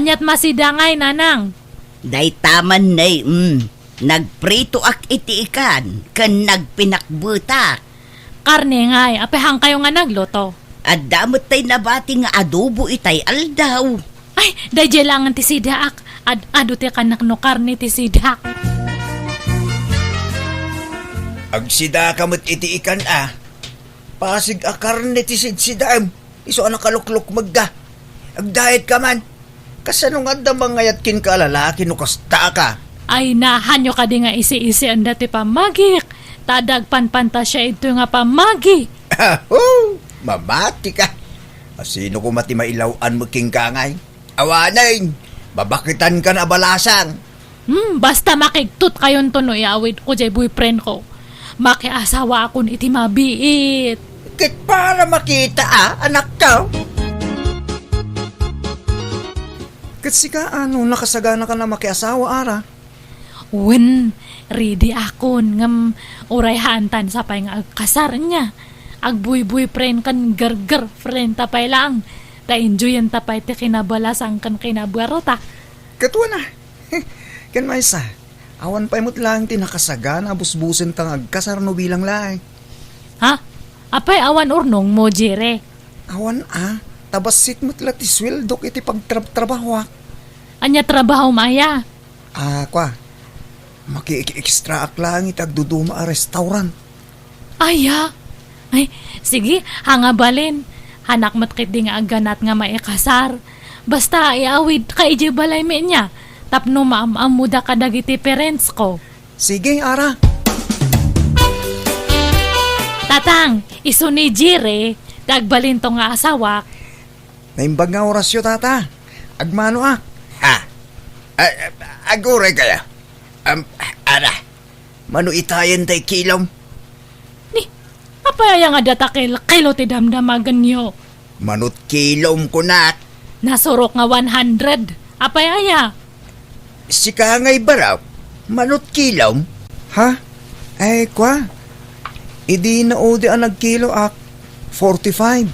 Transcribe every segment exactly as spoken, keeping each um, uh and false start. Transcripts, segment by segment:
Ania't masida ngay, nanang? Dayta man, nay, mm. Nagpritoak iti ikan ken nagpinakbetak. Karne ngay, apay haankayo nga nagluto? Adda met tay nabati nga adobo itay aldaw. Ay, daydiay laengen ti sidaak. Ad-, adu ti kanak no karne ti sidaak. Agsidaka met iti ikan a. Pasig a karne ti sidsidaem. Isu a nakaluklukmegka. Agdiet ka man. Kasano nga adda mangayat kenka a lalaki no kasta ka? Ay, nahanyo kadi nga isi-isienda ti pammagik. Ta adda agpanpantasia idtoy nga pammagi. Aho! Mamati ka. Asino koma ti mailaw-an met kenka ngay? Awanen, babaketankan a balasang. Hmm, basta makigtot kayonto no iawidko jay boyfriend ko. Makiasawaakon iti mabiit. Ket para makita a, anakko. Ket sika, ano, nakasaganaka a makiasawa, Ara? Wen, ready akon, ngem uray haantan sapay nga agkasar nia. Agboy-boyfriend ken girlfriend ta pay laeng. Ta enjoyenta pay ti kinabalasang ken kinabuarota. Ket wen a. Ken maysa, awan pay met laeng ti nakasagana a busbusenta nga agkasar no bilang laeng. Ha? Apay awan urnongmo, Jire? Awan a, ta bassit met la ti sueldok iti pagtrabtrabahoak. Ania trabahom aya? Ah, kua, makiekstraak laeng iti agduduma a restaurant. Aya? Ay, sige, haan nga balin. Haanak met ketdi nga agganat nga maikasar. Basta iawidka idiay balaymi nia, tapno maam-ammoda kadagiti parents ko. Sige, Ara. Tatang, isu ni Jire, ti agbalinto nga asawak. Naimbag nga orasyo, Tata. Agmanoak. Ha? A-, a-, aguray kaya? Am, Ara, mano itayen tay kilom? Ni, apay aya nga data kilkilo ti damdamagenyo? Manot kilom, kunak. Nasurok nga one hundred. Apay aya? Sika ngay barok, manot kilom? Ha? Ay, kua. Idi naudi a nagkiloak, forty-five.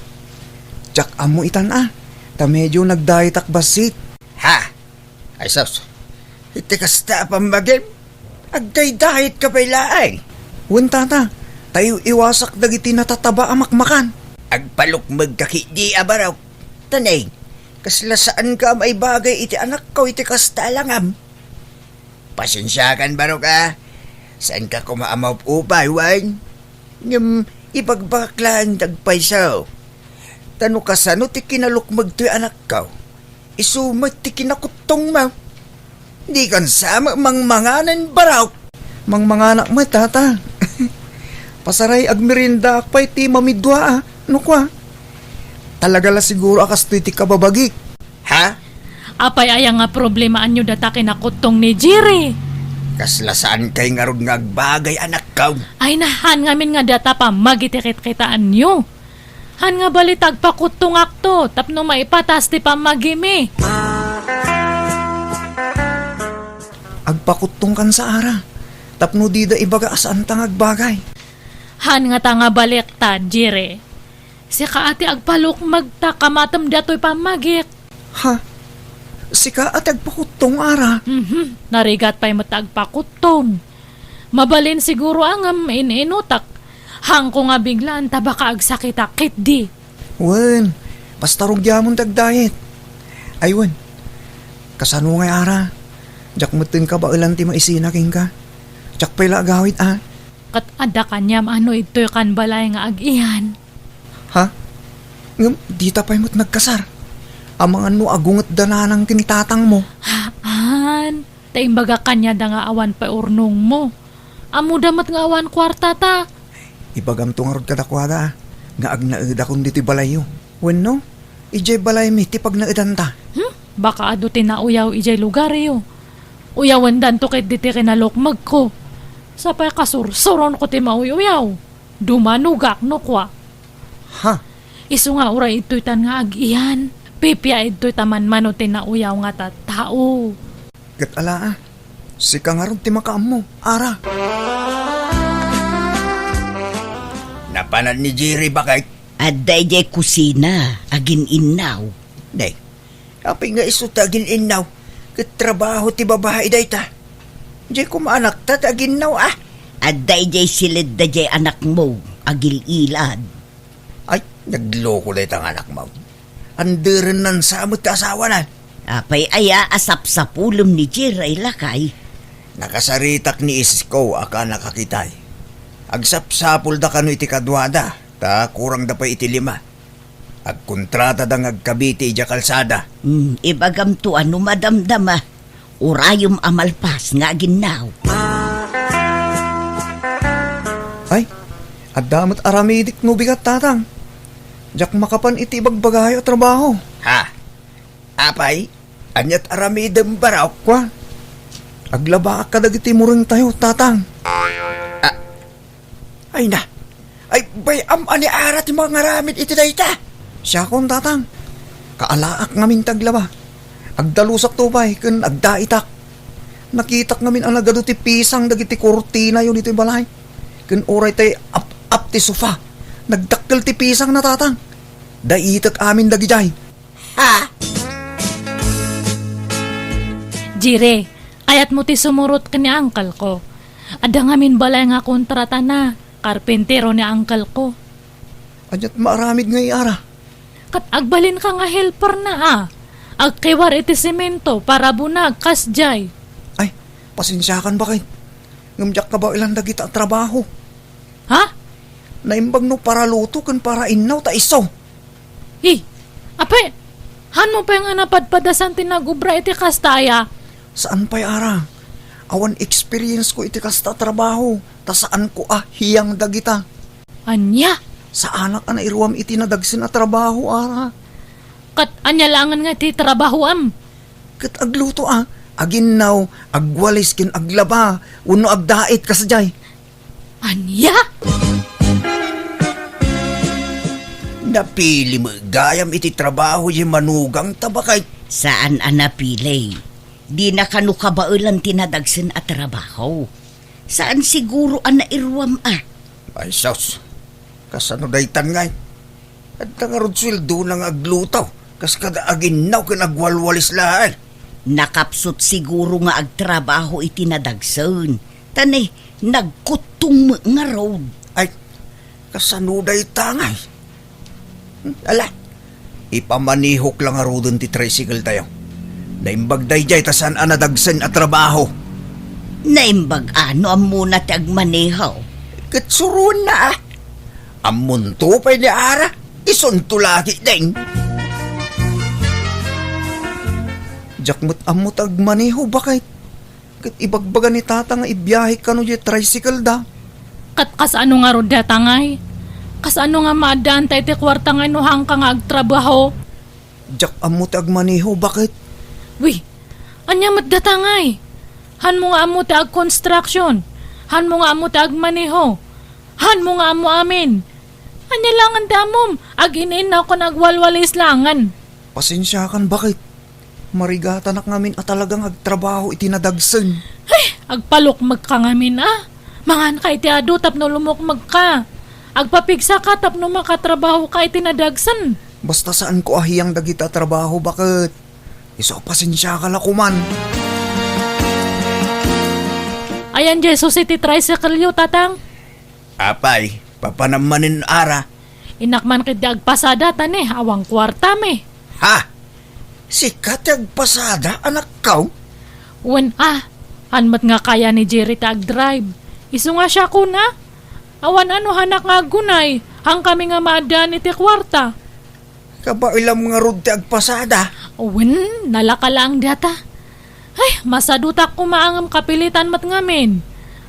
Diak ammo itan a, ta medio nagdayetak bassit. Ha? Ay, sus. Iti kasta a pammagim, agdaydayetka pay laeng. Wen, Tata, ta iw-iwasak dagiti natataba a makmakan. Agpalukmegka ketdi a barok. Taneng, kasla saanka a maibagay iti anakko iti kasta a langam. Pasensiakan, barok a. Saanka koma a maupay, wen? Ngem ibagbagak laeng ti agpayso. Ta no kasano ti kinalukmeg toy anakko, isu met ti kinakuttongmo. Dikan sa met mangmanganen, barok. Mangmanganak met, Tata. Pasaray agmeriendaak pay ti mamidua a, no kua. Talaga la siguro a kastoy ti kababagik. Ha? Apay aya nga problemaanyo data kinakuttong ni Jerry? Kasla saankay ngarud nga agbagay, anakko. Ay, nahan ngamin nga data pammagi ti kitkitaanyo. Han nga bali ta agpakuttongakto tapno maipatas ti pammagimi. Agpakuttongkan sa, Ara, tapno dida ibaga a saanta nga agbagay. Han nga ta nga balik ta, Jerry. Sika a ti agpalukmeg ta kamatem datoy pammagik. Ha? Sika a ti agpakuttong, Ara? Mhm. Narigat pay met ta agpakuttong. Mabalin siguro a ngem in-inutak. Hanko nga biglaan ta baka agsakitak ketdi. Wen, basta rugiamon ti agdayet. Ay wen, kasano ngay, Ara? Diak metten kabaelan ti maisina kenka. Diak pay la agawid a. Ket adda kaniam a no idtoy kan balay nga ag-iyan. Ha? Ngem dita pay met nagkasar. Amangan no agungetda nanang ken tatangmo. Haan, ta imbagak kaniada nga awan pay urnongmo. Ammoda met nga awan kuartata. Ibagamto ngarud kadakuada, a, nga agnaedakon ditoy balayyo. Wenno, idiay balaymi ti pagnaedanta. Hmm? Baka adu ti nauyaw idiay lugaryo. Uyawendanto ketdi ti kinalukmegko. Sapay kasursuronko ti mauy-uyaw. Dumanogak no kua. Ha? Isu nga uray idtoytan nga ag-iyan. Pipia idtoy ta manmano ti nauyaw nga tattao. Ket ala a, sika ngarud ti makaammo, Ara. Napanan ni Jerry, baket? Adda idiay kusina, agin-innaw. Nay, Apay nga isu ti agin-innaw? Ket trabaho ti babai dayta. Diay koma anakta ti aginnaw, a? Adda idiay siledda diay anakmo, agil-ilad. Ay, nagloko dayta nga anakmo. Anderenna sa met ti asawana. Apay aya a sapsapulem ni Jerry, lakay? Nakasaritak ni isko a kanak a kitay. Agsapsapulda kano iti kaduada, ta kurangda pay iti lima. Agkontratada nga agkabiti idiay kalsada. Hmm, ibagamto a no madamdama, urayem a malpas nga aginnaw. Ay, adda met aramidek no bigat, Tatang. Diak makapan iti ibagbagayo a trabaho. Ha? Apay, aniat aramidem, barok? Kua, aglabaak kadagiti murengtayo, Tatang. Ah, ay na. Ay, bay-am a ni Ara ti mangaramid iti dayta. Siakon, Tatang. Kaalaak ngamin ti aglaba. Agdalusakto pay ken agdaitak. Nakitak ngamin a nagadu ti pisang dagiti kurtinayo ditoy balay. Ken uray tay ap-ap ti sofa, nagdakkel ti pisangna, Tatang. Daitek amin dagidiay. Ha? Jire, kayatmo ti sumurot ken ni uncle ko. Adda ngamin balay nga kontratana, karpintero ni uncle ko. Aniat maaramid ngay, Ara? Ket agbalinka nga helperna, a. Agkiwar iti semento, parabunag, kasdiay. Ay, pasensiakan, baket. Ngem diak kabaelan dagita a trabaho. Ha? Naimbag no paraluto ken parainnaw ta isu. Hi, apay, hanmo pay nga napadpadasan ti nagobra iti kasta aya? Saan pay, Ara. Awan experience ko iti kasta a trabaho, ta saan ko a hiyang dagita. Ania? Saanak a nairuam iti nadagsen a trabaho, Ara. Ket ania laengen nga ti trabahoam? Ket agluto a, aginnaw, agwalis ken aglaba, wenno agdait kasdiay. Ania? Napili met gayam iti trabaho diay manugangta, baket? Saan a napili. Dina kano kabaelan ti nadagsen a trabaho. Saan siguro a nairuam a. Ay, sus. Kasano daytan ngay? Adda ngarud sueldona nga agluto, kas kada aginnaw ken agwalwalis laeng. Nakapsut siguro nga agtrabaho iti nadagsen, ta ne, nagkuttong met ngarud. Ay, kasano dayta ngay? Ala, ipamanihok la ngaruden ti tricycle tayo. Naimbag daydiay ta saan a nadagsen a trabaho. Naimbag a no ammona ti agmaneho? Ket suroenna a. Ammonto pay ni Ara, isunto la ketdin. Diak met ammo ti agmaneho, baket. Ket ibagbaga ni Tata nga ibiahe kano diay tricycle da. Ket kasano ngarud dayta ngay? Kasano nga maaddaanta iti kuarta ngay no haanka nga agtrabaho? Diak ammo ti agmaneho, baket? Wi, ania met dayta ngay? Hanmo nga ammo ti agconstruction? Hanmo nga ammo ti agmaneho? Hanmo nga ammo amin? Ania laengen ti ammom? Agin-innaw ken agwalwalis laengen. Pasensiakan, baket. Marigatanak ngamin a talagang agtrabaho iti nadagsen. Ay, agpalukmegka ngamin a. Manganka iti adu tapno lumukmegka. Agpapigsaka tapno makatrabahoka iti nadagsen. Basta saanko a hiyang dagita a trabaho, baket. Isu a pasensiaka la koman. Ayan diay susi ti tricycle-yo, Tatang. Apay, papanam manen, Ara? Innak man ketdi agpasada ta ne, awan kuartam. Ha? Sika ti agpasada, anakko? Wen a, han met nga kaya ni Jerry ti agdrive. Isu nga siakon a. Awan a no hanak nga aggunay, haankami nga maaddaan iti kuarta. Kabaelam ngarud ti agpasada? Wen, nalaka laeng dayta. Ay, masadutak koma ngem kapilitan met ngamin.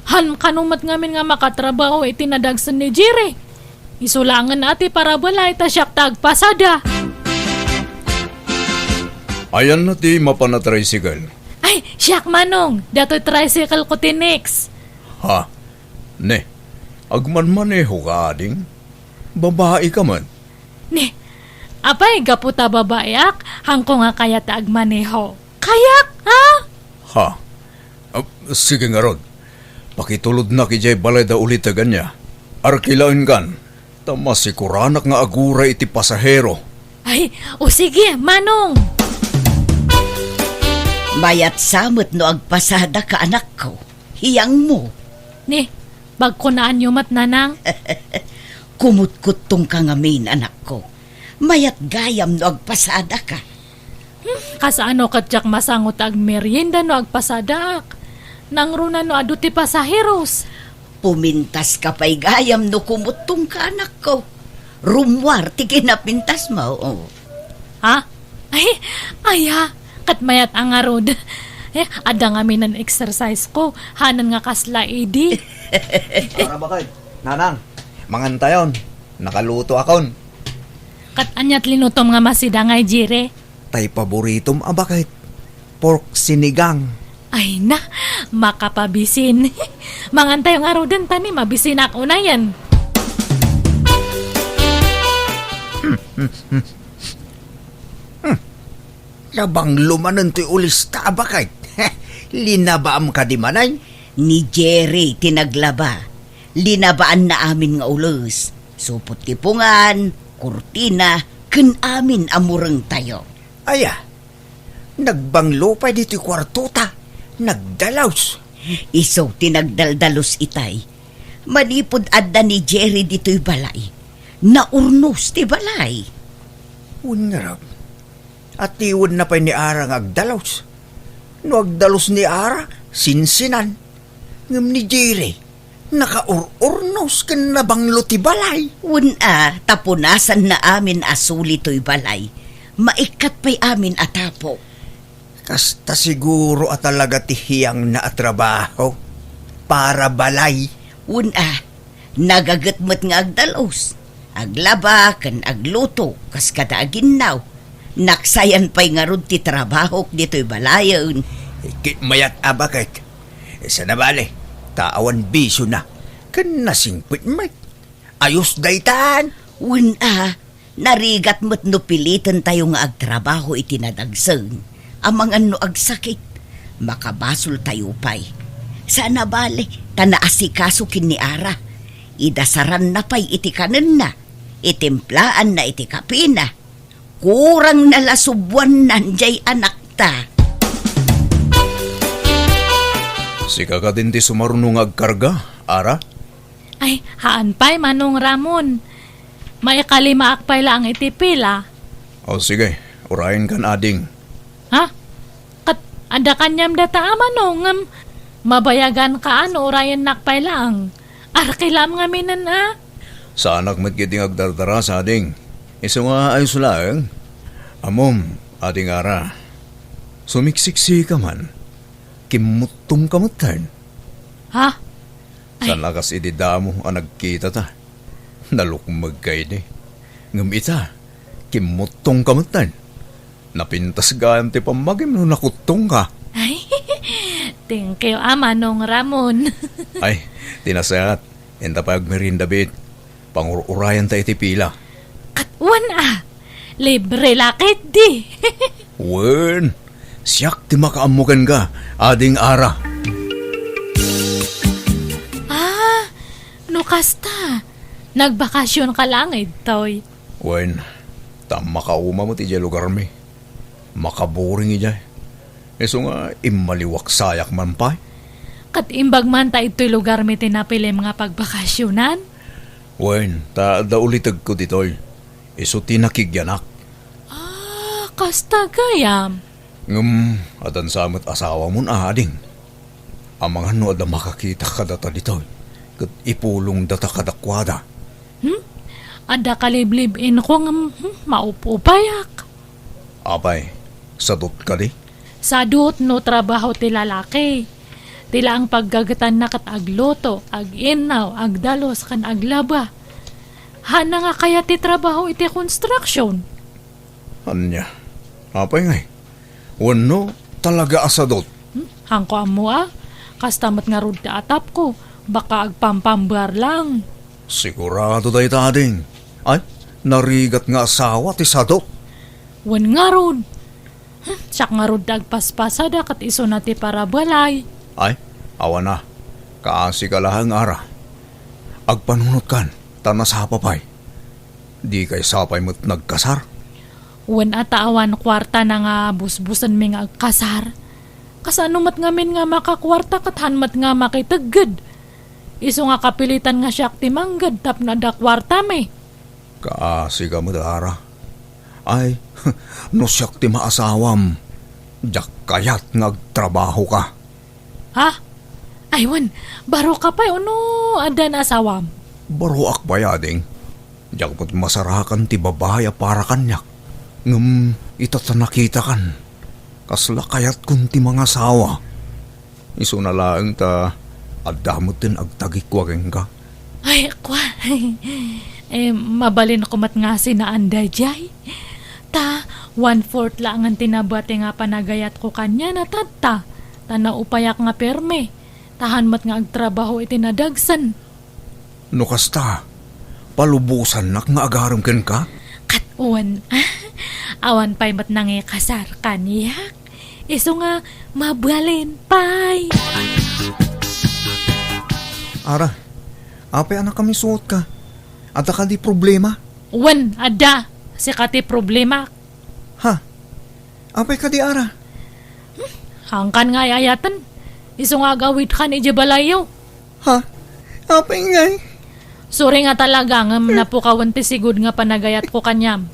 Han kano met ngamin nga makatrabaho iti nadagsen ni Jerry. Isu laengen a ti parabelay ta siak ti agpasada. Ayanna ti mapan a tricycle? Ay, siak, Manong. Datoy tricycle ko ti next. Ha? Ne, agmanmaneho ka, ading? Babai ka man? Ne, apay, gapu ta babaiak, hanko nga kayat ti agmaneho. Kayak, ha? Ha? Ah, sige ngarud. Pakitulodnak idiay balay da uliteg ania. Arkilaenkan, ta masikuranak nga aguray iti pasahero. Ay, o sige, Manong. Mayat sa met no agpasadaka, anakko. Hiyangmo. Ni, pagkunaanyo met, nanang? Kumutkuttongka ngamin, anakko. Mayat gayam no agpasadaka. Hmm, kasano ket diak masango ta agmerienda no agpasadak? Nangruna no adu ti pasaheros? Pumintaska pay gayam no kumuttongka, anakko. Rummuar ti kinapintasmo. Ha? Ay, aya, ket mayat a ngarud. Eh, adda ngamin exercise ko, hanan nga kasla idi. Para bakay, nanang, mangantayon, nakaluto akon. Ket aniat linutom nga masida ngay, Jire? Tay paboritom a baket, pork sinigang. Ay na, makapabisin. Mangantayo ngaruden ta ni mabisinak unayen. Hmm. Nabanglo manen toy ulista a baket. Linabaam kadi manen? Ni Jerry ti naglaba. Linabaanna amin nga ules. Supot ti pungan, kurtina, ken amin a murengtayo. Aya, nagbanglo pay ditoy kuartota. Nagdalus. Isu ti nagdaldalos itay. Manipud adda ni Jerry ditoy balay, naurnos ti balay. Wen ngarud, atiwenna pay ni Ara nga agdalus. No agdalus ni Ara, sinsinan. Ngem ni Jerry, nakaur-urnos ken nabanglo ti balay. Wen a, ta punasanna amin a suli toy balay. Maikkat pay amin a tapok. Kasta siguro a talaga ti hiyangna a trabaho para balay. Wen a, nagaget met nga agdalus, aglaba ken agluto kas kada aginnaw. Naksayan pay ngarud ti trabahok ditoy balayen. Ket mayat a baket. Sana bale, ta awan bisiona. Ken nasingpet met. Ayos daytan. Wen a, narigat met no pilitentayo nga agtrabaho iti nadagsen, amangan no agsakit, makabasoltayo pay. Sana bale, ta naasikaso ken ni Ara. Idasaranna pay iti kanenna, itimplaanna iti kapina. Kurangna la subuannan jay anakta. Sika kadin ti sumaruno nga agkarga, Ara? Ay, haan pay, Manong Ramon. Maikalimaak pay laeng iti pila. O, sige. Urayenkan, ading. Ha? Ket adda kaniam data a manong, ngem mabayaganka a no urayennak pay laeng. Arkilem ngaminen a? Saanak met ketdi nga agdardarasa, ading. Isu nga ayos laeng. Ammom, ading Ara. Sumiksiksika man. Kimmuttongka metten. Ha? Ay. Saan a kas idi damo a nagkitata. Nalukmegka idi. Ngem ita, kimmuttongka metten. Napintas gayam ti pammagim no nakuttongka. Ay, thank you, a, Manong Ramon. Ay, ti nasayaat, inta pay agmerienda, bit. Pangur-urayanta iti pila. Ket wen a, libre la ketdi. Wen, siak ti makaammo kenka, ading Ara. Ah, no kasta, nagbakasionka laeng ditoy. Wen, ta makauma met idiay lugarmi. Makaboring idiay. Isu nga immaliwak sayak man pay. Ket imbag man ta ditoy lugarmi ti napilim nga pagbakasionan? Wen, ta adda ulitegko ditoy. Isu ti nakigyanak. Ah, kasta gayam. Ngem, adansa met asawamon a, ading. Amangan no adda makakita kadata ditoy, ket ipulongdata kadakuada. Hmm? Adda kaliblib-inko ngem, hmm, maup-upayak. Apay, sadot kadi? Sadot no trabaho ti lalaki. Ti laeng paggagetanna ket agluto, ag-innaw, agdalus, ken aglaba. Haanna nga kayat ti trabaho iti construction. Ania? Apay ngay? Wenno, talaga a sadot? Hmm? Haanko ammo a. Kasta met ngarud ti atapko. Baka agpampambar lang. Sigurado dayta, ading. Ay, narigat nga asawa ti sadot. Wen ngarud. Hmm, siak ngarud ti agpaspasada ket isuna ti parabalay. Ay, awan a. Kaasika laeng, Ara. Agpanunotkan, ta nasapa pay. Dikay sapay met nagkasar? Wen a ta awan kuartana nga busbusenmi nga agkasar. Kasano met ngamin nga makakuarta ket han met nga makitegged? Isu nga kapilitan nga siak ti mangged tapno adda kuartami. Kaasika met, Ara. Ay, no siak ti maasawam, diak kayat nga agtrabahoka. Ha? Ay, wen, baroka pay wenno addan asawam? Baroak pay, ading. Diak met masarakan ti babai a para kaniak. Ngem ita ta nakitakan, kasla kayatkon ti mangasawa. Isuna laeng ta adda metten agtagikua kenka. Ay, kua. Eh, mabalinko met nga sinaan daydiay. Ta, one-fourth laengen ti nabati nga panagayatko kaniana tatta. Ta naupayak nga permi. Ta han met nga agtrabaho iti nadagsen. No kasta, palubosannak nga agarem kenka? Ket wen, awan pay met nangikasar kaniak. Isu nga mabalin pay. Ara, apay a nakamisuotka? Adda kadi problema? Wen, adda. Sika ti problema. Ha? Apay kadi, Ara? Hangkan nga ay-ayaten. Isu nga agawidkan idiay balayyo. Ha? Apay ngay? Sorry nga talaga, ngem napukawen ti sigud nga panagayatko kaniam.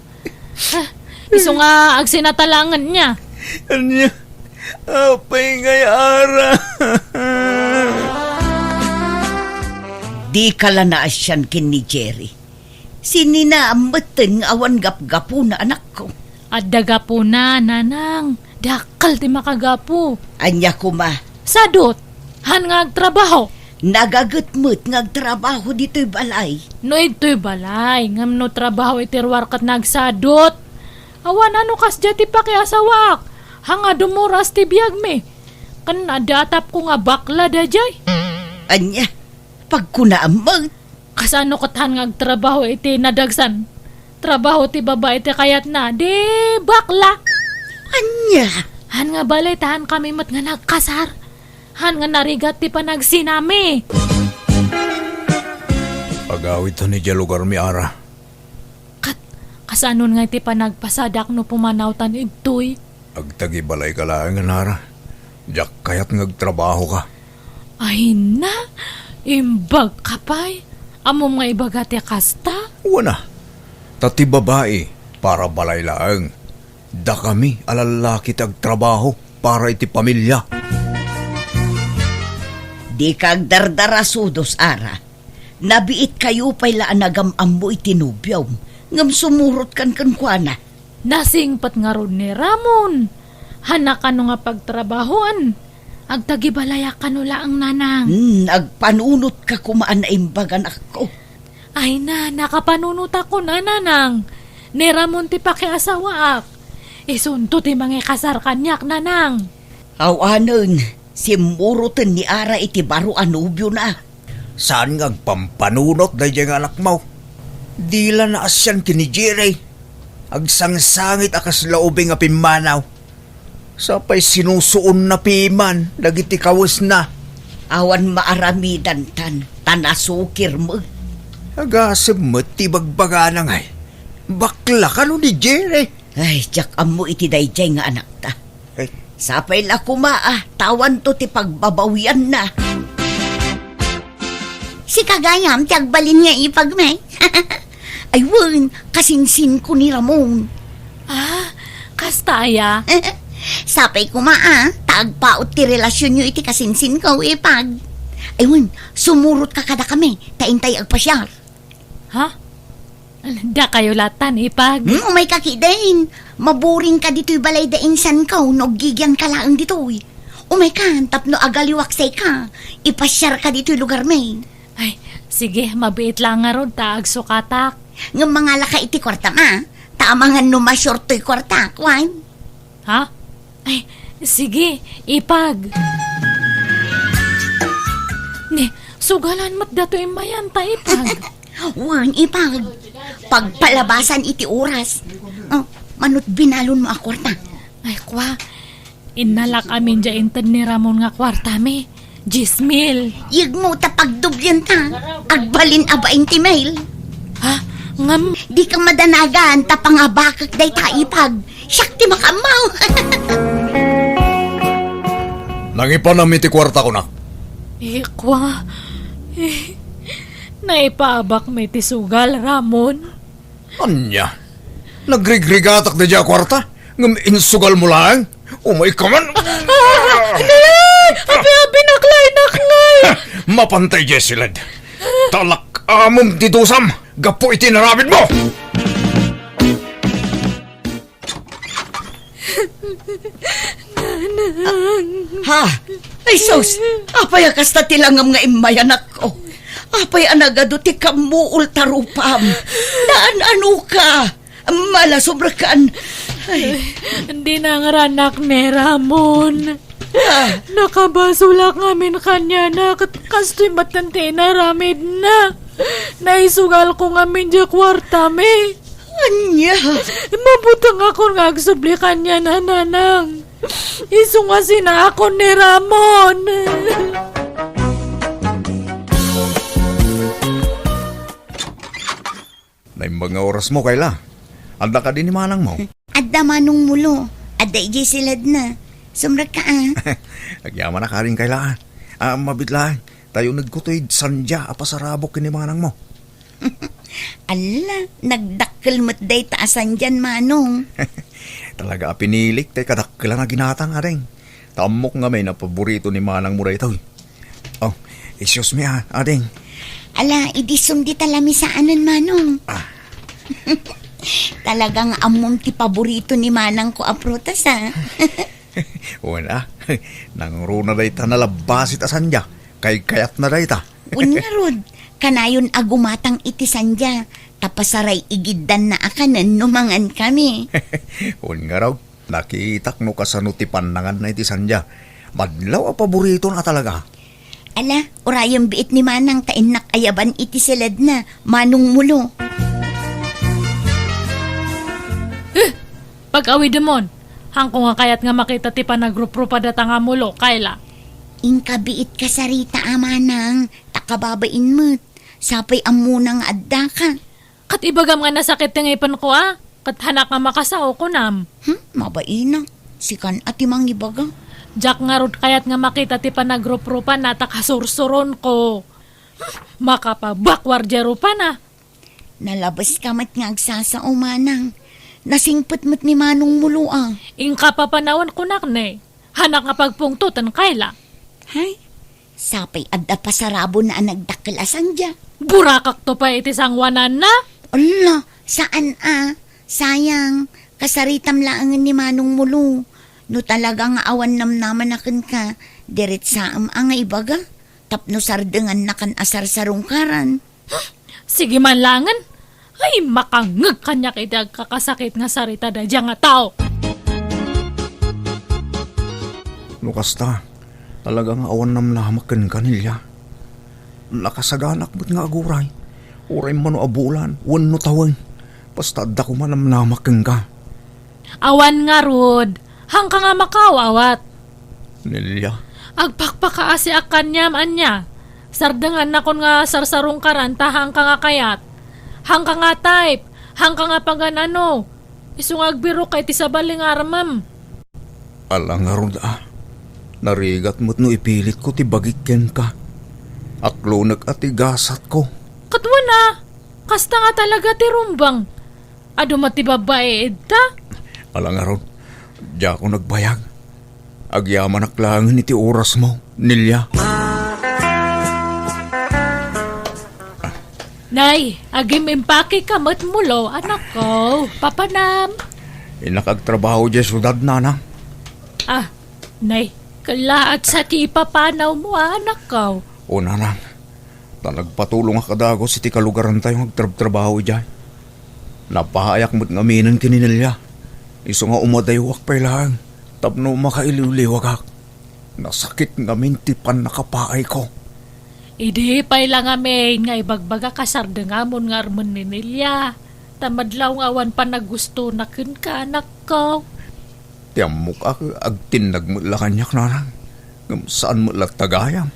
Ha? Isu nga agsinatalangen niya. Ania? Apay ngay, Ara? Dika la naasian ken ni Jerry. Sinina metten nga awan gapgapuna, anakko. Adda gapuna, nanang. Dakkel ti makagapu. Ania koma? Sadot. Han nga agtrabaho. Nagaget met nga agtrabaho ditoy balay. No idtoy balay, ngem no trabaho iti ruar ket nagsadot. Awan a no kasdiay ti pakiasawaak. Hanga dumuras ti biagmi. Ken adda atapko nga bakla daydiay. Ania? Pagkunaam met. Kasano ket han nga agtrabaho iti nadagsan? Trabaho ti babai ti kayatna, di bakla. Ania? Han nga bale ta han kami met nga nagkasar. Han nga narigat ti panagsinami. Agawidtan idiay lugarmi, Ara. Ket, kasanon nga iti panagpasadak no pumanawtan idtoy? Agtagibalayka laeng, Ara. Diak kayat nga agtrabahoka. Ay na, imbagka pay. Ammom nga ibaga ti kasta? Wen a. Ta ti babai, para balay laeng. Dakami a lallaki ti agtrabaho para iti pamilia. Dika agdardarasudos, Ara. Nabiitkayo pay la a nagam-ammo iti nobiom, ngem sumurotkan kenkuana. Nasingpet ngarud ni Ramon. Hana kano nga pagtrabahoan. Agtagibalayak kano laeng, nanang. Hmm, agpanunotka koma a naimbag, anakko. Ay na, nakapanunotakon a, nanang. Ni Ramon ti pakiasawaak. Isunto ti mangikasar kaniak, nanang. Awanen, simmuroten ni Ara iti baro a nobiona. Saan nga agpampanunot daydiay nga anakmo? Dila naasian ken ni Jerry. Agsangsangit a kasla ubing a pimmanaw. Sapay sinusuonna piman dagiti kawesna. Awan maaramidantan, ta nasukir met. Agasem met ti bagbagana ngay. Bakla kano ni Jerry? Ay, diak ammo iti daydiay nga anakta. Ay. Sapay la koma a, ta awanto ti pagbabawianna. Sika gayam ti agbalin nga ipagmi. Ay wen, kasinsinko ni Ramon. Ah, kasta aya? Sapay koma a, ta agpaut ti relasionyo iti kasinsinko, ipag. Ay wen, sumurotka kadakami, ta intay agpasiar. Ha? Dakayo latan, ipag? Hmm, umayka ketdin. Maburingka ditoy balay da insanko no aggigianka laeng ditoy. Umaykan tapno agaliwak sika. Ipasiarka ditoy lugarmi. Ay, sige, mabiit la ngarud ta agsukatak. Ngem mangalaka iti kuartam a, ta amangan no masior toy kuartak, wen? Ha? Ay, sige, ipag. Ne, sugalan met dato immayan ta, ipag. Wen, ipag. Pagpalabasan iti oras. Oh, manut binalon mo a kuarta. Ay, kwa. Innalak amin dia inted ni Ramon nga kuartami. Dies mil. Yegmo ta pagdoblienta. Agbalin a bainte mil. Ha? Ngem? Dika madanagan ta pangabakek dayta, ipag. Siak ti makaammo. Nangipanam iti kuarta, kunak. Ikwa, eh, naipaabakmi ti sugal, Ramon. Ania? Nagrigrigatak daydiay a kuarta? Ngem insugalmo laeng? Umayka man! Ah! Nay! Abi-abi, naklay, naklay! Mapantay, Jessiled. Talak-amem ti dusam gapu iti inaramidmo! Nanang. Ha? Ay, sus! Apay a kasta ti langam nga immay, anakko? Apay a nagadu ti kammuol ta rupam? Naan-ano ka? Malasubrekan. Ay. Ay, di nangranak ni Ramon. Ah. Nakabasolak ngamin kaniana, ket kastoy met ti inaramidna. Naisugalko ngamin diay kuartami. Ania? Mabutengakon nga agsubli kaniana, nanang. Isu nga sinaakon ni Ramon. Naimbag nga orasmo, Kayla. Adda kadi ni manangmo? Adda, Manong Mulo. Adda idiay siledna. Sumrekka, a. Agyamanak, Ading Kayla, a. A, mabiit laeng. Ta unegko toy sandia a pasarabok ken ni manangmo. Alla, nagdakkel met dayta a sandian, Manong. Talaga a pinilik tay kadakkelan a ginatang, Ading. Ta ammok ngamin a paborito ni manangmo daytoy. Oh, excuse me, a, Ading. Ala, idi sumdi ta lamisaanen, Manong. Ah. Talaga nga ammom ti paborito ni manangko a prutas, a. Wen, a. Nangruna dayta nalabbasit a sandia. Kaykayatna dayta. Wen ngarud, kanayon a gumatang iti sandia, ta pasaray-igiddanna a kanen no mangankami. Wen ngarud, nakitak no kasano ti pannanganna iti sandia. Madlaw a paboritona talaga. Ala, urayem biit ni manang ta innak ayaban iti siledna, Manong Mulo. Eh, pag-awidemon, haanko nga kayat nga makita ti panagruprupa dayta nga mulo, Kayla. Inka biit kasarita, a, manang, ta kababain met. Sapay ammona nga addaka. Ket ibagam nga nasakit ti ngipenko, a? Ket haanak nga makasao, kunam. Hmm, mabainak. Sikan a ti mangibaga. Diak ngarud kayat nga makita ti panagruprupanna ta kasursuronko. Hmm, makapabakwar diay rupana. Nalabeska met nga agsasao, manang. Nasingpet met ni Manong Mulo, a. Inka papanawen, kunak ne. Haanak nga pagpungtoten, Kayla. Hay, sapay adda pasarabona a nagdakkel a sandia. Burakakto pay iti sanguananna? Ala, saan a. Sayang, kasaritam laengen ni Manong Mulo. No talaga nga awan namnamana kenka, diretsaem a nga ibaga. Tapno sardengannakan a sarsarungkaran. Sige man laengen. Ay, makangngeg kaniak iti agkakasakit nga sarita daydiay nga tao. No kasta, talaga nga awan namnamak kenka, Nelia. Nakasaganak met nga aguray, uray mano a bulan wenno tawen, basta adda koma namnamak kenka. Awan ngarud, haanka nga makaaw-awat. Nelia. Agpakpakaasiak kaniam, ania? Sardengannakon nga sarsarungkaran ta haanka nga kayat. Haanka nga type, haanka nga pagan-ano. Isu nga agbirokka iti sabali nga armem. Ala ngarud a. Narigat met no ipilitko ti bagik kenka. Aklonek a ti gasatko. Ket wen a, kasta nga talaga ti rumbeng. Adu met ti babbai ita? Ala ngarud, diakon agbayag. Agyamanak laengen iti orasmo, Nelia. Nay, agim-impakeka met mulo, anakko. Papanam. Innak agtrabaho diay siudad, nanang. Ah, nay, kellaat sa ti ipapanawmo, anakko. O, nanang. Ta nagpatulongak a dagus iti kalugarantayo nga agtrabtrabaho idiay. Napaayak met ngaminen ken ni Nelia. Isu nga umadaywak pay laeng tapno makailiwliwagak. Nasakit ngamin ti pannakapaayko. Idi pay la ngamin nga ibagbagak a sardengamon nga armen ni Nelia, ta madlaw nga awan panagustona kenka, anakko. Ti ammok a, agtinnag met la kaniak, nanang. Ngem saan met latta gayam.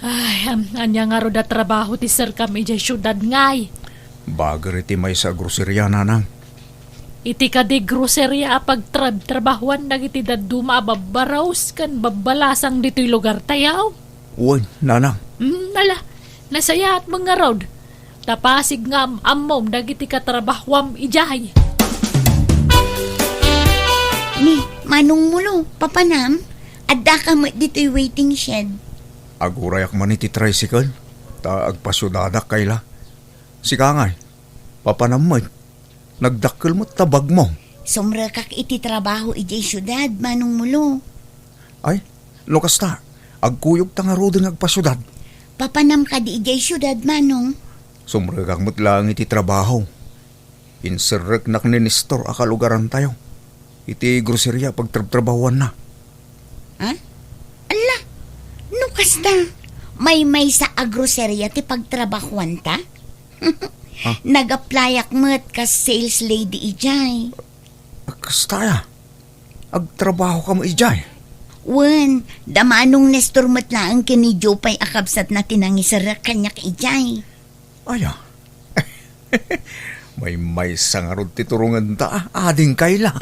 Ay, am, ania ngarud a trabaho ti serkam idiay siudad ngay? Bager iti maysa a groceria, nanang. Iti kadi groceria a pagtrab-trabahuan dagiti dadduma a babbarus ken babbalasang ditoy lugartayo? Wen, nanang. Hmm, ala, nasayaat met ngarud. Ta pasig nga am-ammom dagiti katrabahuam idiay. Ni, Manong Mulo, papanam? Addaka met ditoy waiting shed. Agurayak man iti tricycle, ta agpasiudadak, Kayla. Sika ngay, papanam met. Nagdakkel met ta bagmo. Sumrekak iti trabaho idiay siudad, Manong Mulo. Ay, no kasta, agkuyogta ngaruden nga agpasiudad. Papanam kadi idiay siudad, Manong? Sumrekak met laeng iti trabaho. Inserreknak ni Nestor a kalugarantayo iti groceria a pagtrabtrabahuanna. Ha? Ala, no kasta, maymaysa a groceria ti pagtrabahuanta? Ha? Nag-applyak met kas sales lady idiay. Kasta aya? Agtrabaho ka met idiay? Wen, da Manong Nestor met laeng ken ni Jopay a kabsatna ti nangiserrek kaniak idiay. Aya? Maymaysa ngarud ti turongenta, ading Kayla.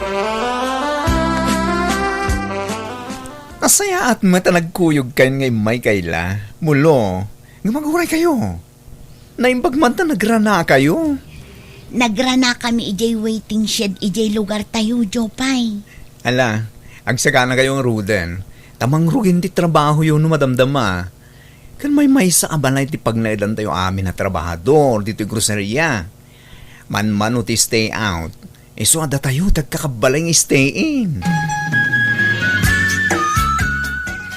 Nasayaat met a nagkuyogkayon nga immay, Kayla. Mulo, nga maguray kayo. Naimbag man ta nagranakayo. Nagranakami idiay waiting shed idiay lugartayo, Jopay. Ala, agsaganakayo ngaruden, ta mangrugin ti trabahoyo no madamdama. Ken maymaysa a balay ti pagnaedantayo amin a trabahador ditoy groceria. Manmano ti stay out, isu a datayo ti agkakabbalay nga stay in.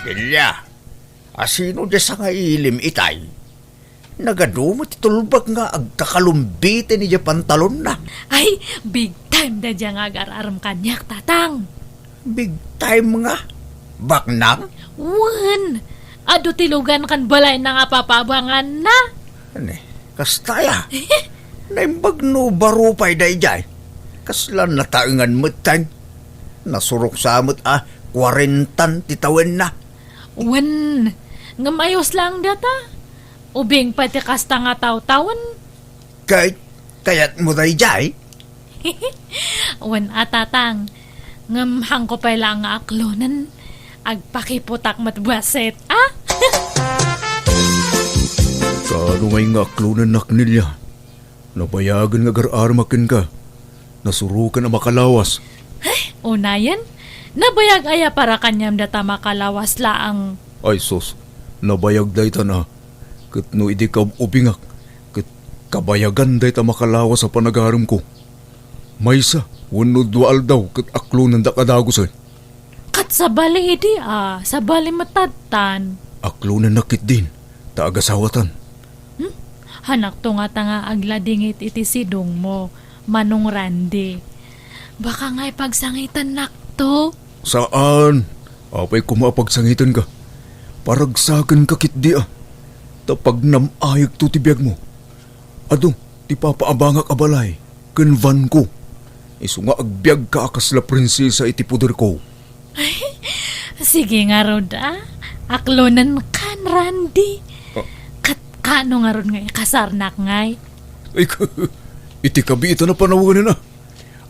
Kayla, asino diay sangailim itay? Nagadu met ti tulbag nga agkakalumbiten idiay pantalonna. Ay, big time daydiay nga agar-arem kaniak, Tatang. Big time nga? Baknang? Wen, adu ti lugan ken balayna nga papabanganna. Ani, kasta aya? Naimbag no baro pay daydiay. Kasla nataengan metten. Nasurok sa met a kuarentan ti tawenna. Wen, ngem ayos laeng data. Ubing pay ti kasta nga tawtawen. Kay, kayatmo daydiay? Wen a, Tatang. Ngem haanko pay laeng nga aklonen. Agpakiputak met bassit, a? Kaano ngay nga aklonennak, Nelia? Nabayagen nga agar-aremak kenka. Nasuroken a makalawas. Ay, unayen? Nabayag aya para kaniam data makalawas laeng? Ay sus, nabayag daytan a. Ket no idi kaub-ubingak, ket kabayagan dayta makalawas a panagaremko. Maysa wenno dua aldaw ket aklonendak a dagusen. Ket sabali idi a, sabali met tattan. Aklonennak ketdin, ta agasawatan. Hmm? Hanakto ngata nga agladingit iti sidongmo, Manong Randy. Baka nga ipagsangitennakto? Saan. Apay koma a pagsangitenka. Paragsakenka ketdi a. Ta pagnam-ayekto ti biagmo. Adu ti papaabangak a balay ken vanko. Isu nga agbiagka a kasla prinsesa iti poderko. Ay, sige ngarud, a. Aklonenkan, Randy. Ah. Ket kaano ngarud nga ikasarnak ngay? Ay, iti kabiitan a panawen a.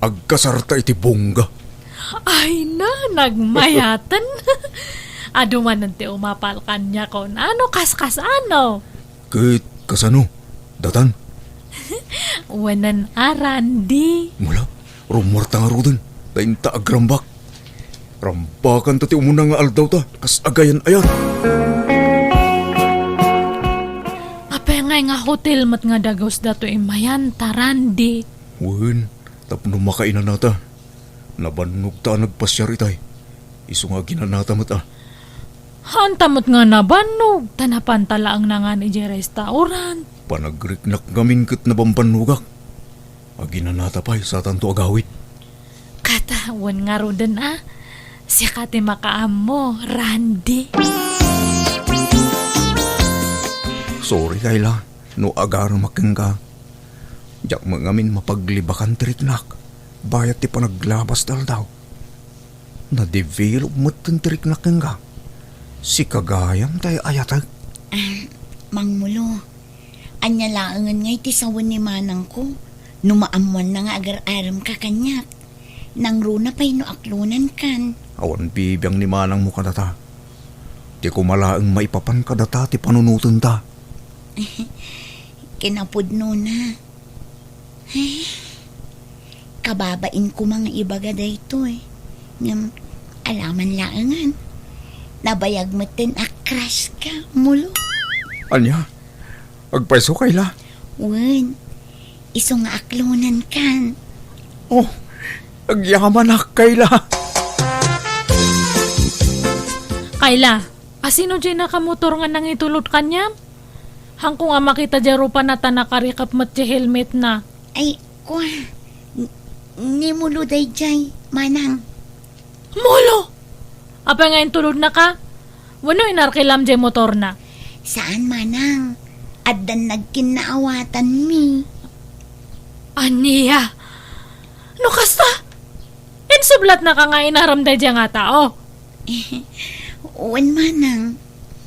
Agkasarta iti bongga. Ay na, nagmayaten. Adu manen ti umapal kaniakon. Ano, kaskas, ano? Ket kasano? Datan? Wen a, Randy. Mula, rummuarta ngaruden. Dainta agrambak. Rambakanta ti umuna nga aldawta, kas agayan-ayan. Apay ngay nga hotel met nga dagus datoy immayanta, Randy? Wen, tapno makainanata. Nabannogta a nagpasiar itay. Isu nga aginanata met a. Haanta met nga nabannog, ta napanta laeng nangan idiay restaurant. Panagriknak ngamin ket nabambannogak. Aginanata pay satanto agawid. Ket, wen ngaruden a, sika ti makaammo, Randy. Sorry, Kayla, no agaremak kenka. Diak met ngamin mapaglibakan ti riknak, bayat ti panaglabas ti aldaw. Na-develop metten ti riknak kenka. Sika gayam ti ay-ayatek. Ah, Mangmulo, ania laengen ngay ti sawen ni manangko? No maammoanna nga agar-aremka kaniak, nangruna pay no aklonankan. Awan bibiang ni manangmo kadata. Ti koma laeng maipapan kadata ti panunotenta. Kinapudnona. Ay, kababain koma nga ibaga daytoy. Ngem, alaman laengan. Nabayag metten a crush ka, Mulo. Ania? Agpayso, Kayla? Wen, isu nga aklonankan. Oh, agyamanak, Kayla. Kayla, asino jay nakamotor nga nangitulod kaniam? Hanko nga makita jay rupana ta nakarikep met jay helmetna. Ay, kua, n-, ni Mulo dayjay, manang. Mulo! Apay nga intulodnaka? Wenno inarkilam jay motorna? Saan, manang. Addan nagkinnaawatanmi. Ania? No kasta? Insublatnaka nga inaram dayjay nga tao? Wen, manang.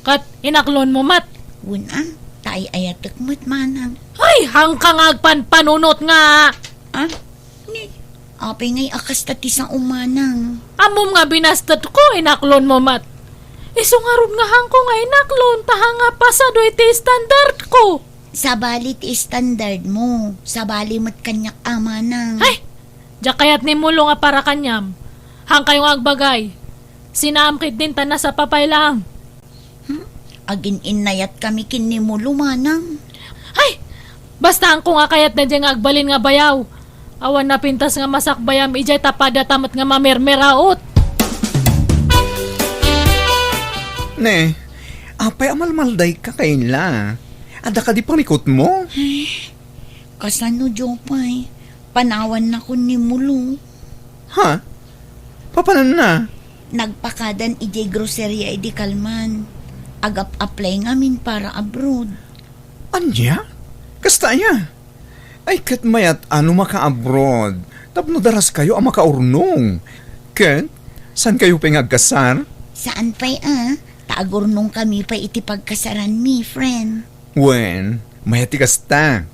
Ket inaklonmo met? Wen, a, ta ay-ayatek met, manang. Ay, hanka nga agpanpanunot nga. Ah? Ni, apay ngay a kasta ti sao, manang? Ammom nga binastetko, inaklonmo met. Isu ngarud nga hanko nga inaklon, ta hanga pasado iti standardko. Sabali ti standardmo, sabali met kaniak a, manang. Ay! Diak kayat ni Mulo nga para kaniam. Hankayo nga agbagay. Sinaam ketdin ta nasapa pay laeng. Hmm? Agin-innayatkami ken ni Mulo, manang. Ay! Basta hanko nga kayatna diay nga agbalin nga bayaw. Awan napintas nga masakbayam idiay ta padata met nga mamermeraot. Ne, apay a malmaldayka, Kayla? Adda kadi parikutmo? Ay, kasano, Jopay? Panawannakon ni Mulo. Ha? Papananna? Nagpakadan idiay groceria idi kalman. Agap-apply ngamin para abroad. Ania? Kasta aya? Ay, ket mayat a no maka-abroad tapno daraskayo a makaurnong. Ket saankayo pay nga agkasar? Saan pay a, ta agurnongkami pay iti pagkasaranmi, friend. Wen, mayat ti kasta.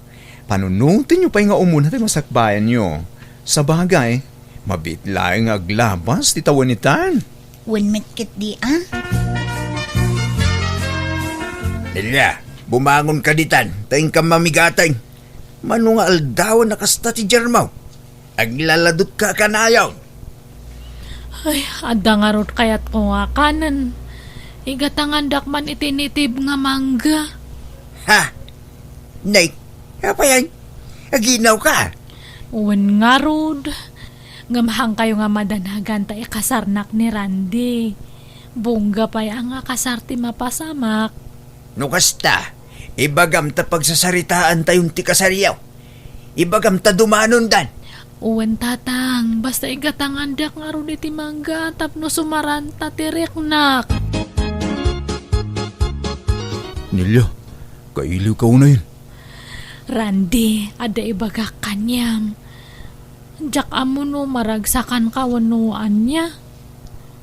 Panunotenyo pay nga umuna ti masakbayanyo. Sabagay, mabiit laeng nga aglabas ti tawen itan. Wen met ketdi a. Nelia, bumangonka ditan, ta inkam mamigateng. Mano nga aldawen a kasta ti diarmaw? Aglaladutka a kanayon. Ay, adda ngarud kayatko nga kanen. Igatangandak man iti nitib nga mangga. Ha? Nay, apayan? Aginawka? Wen ngarud. Ngem hankayo nga madanagan ta ikasarnak ni Randy. Bongga pay a nga kasar ti mapasamak. No kasta, ibagam ta pagsasaritaantayon ti kasaryo. Ibagam ta dumanondan. Wen, Tatang, basta igatangandak ngarud iti mangga tapno sumaranta ti riknak. Nelia, kailiwka unayen. Randy, adda ibagak kaniam. Diak ammo no maragsakanka wenno ania.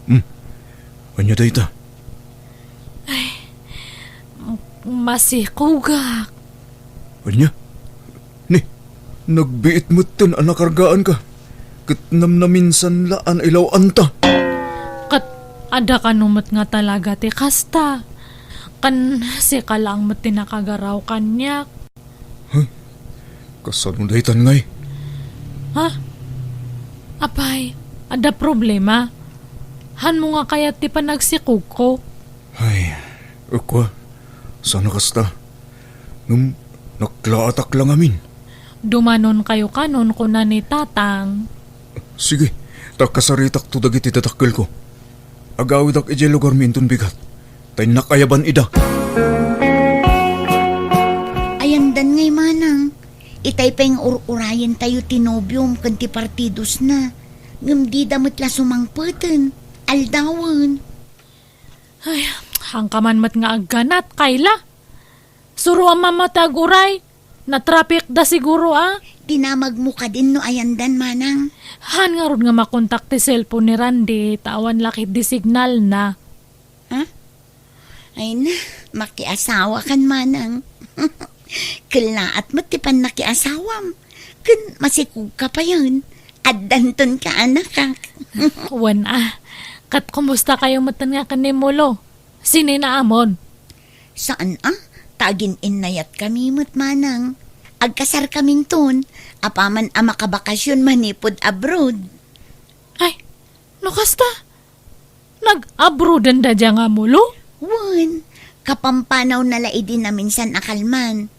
Hmm. Ania dayta? Ay, masikogak. Ania? Ni, nagbiit metten a nakargaanka, ket namnaminsan la a nailaw-anta. Ket adda kano met nga talaga ti kasta. Ken sika laeng met ti nakagaraw kaniak. Huh? Kasano daytan ngay? Ha? Apay, adda problema? Hanmo nga kayat ti panagsikogko? Ay, ukwa, saan a kasta? Ngem naklaatak la ngamin. Dumanonkayo kanon, kuna ni Tatang. Sige, ta kasaritakto dagiti dadakkelko. Agawidak idiay lugarmi inton bigat, ta innak ayaban ida. Ayandan ngay manang, itay pay nga ur-urayentayo ti nobiom ken ti partidosna, ngem dida met la sumangpeten, aldawen. Ay, hanka man met nga agganat, Kayla. Suroam man met ti ag-uray. Natrapikda siguro, a? Dinamagmo kadin no ayandan, manang. Haan ngarud nga makontak ti cellphone ni Randy, ta awan la ketdi signalna. Ha? Ay na, makiasawakan, manang. Kellaat met ti pannakiasawam. Ken masikog ka payen. Addanton ka, anakak. Wen a. Ket kumusta kayo metten nga ken ni Molo? Sininaamon? Saan a? Ta agin-innayat kami met, manang. Agkasar kaminton. Apaman a makabakasyon manipud abroad. Ay, no kasta, nag-abroaden da dia nga Molo? Wen, kapampanawna la idi naminsan a kalman.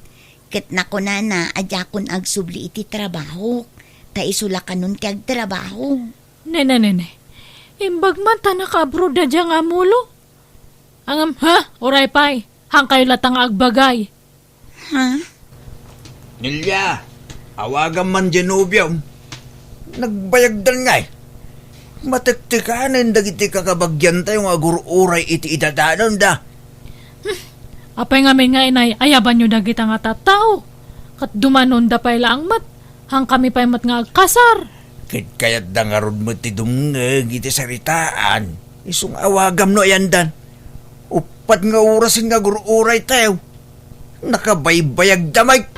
Ket nakunana a diakon agsubli iti trabahok, ta isu la kanon ti agtrabaho. Nene, nene. Imbag man ta naka-abroad da dia nga Molo. Ngem, ha? Uray pay. Hankayo latta nga agbagay. Ha? Nelia, awagam man diay nobiom. Nagbayagdan ngay. Matektekanen dagiti kakabagiantayo nga agur-uray iti idadanonda. Hmm. Apay ngamin nga inay-ayabanyo dagita nga tattao? Ket dumanonda pay laeng met. Hankami pay met nga agkasar. Ket kayatda ngarud met ti dumngeg iti saritaan. Isu nga awagam no ayandan. Uppat nga orasen nga agur-uraytayo. Nakabaybayagda, Mike.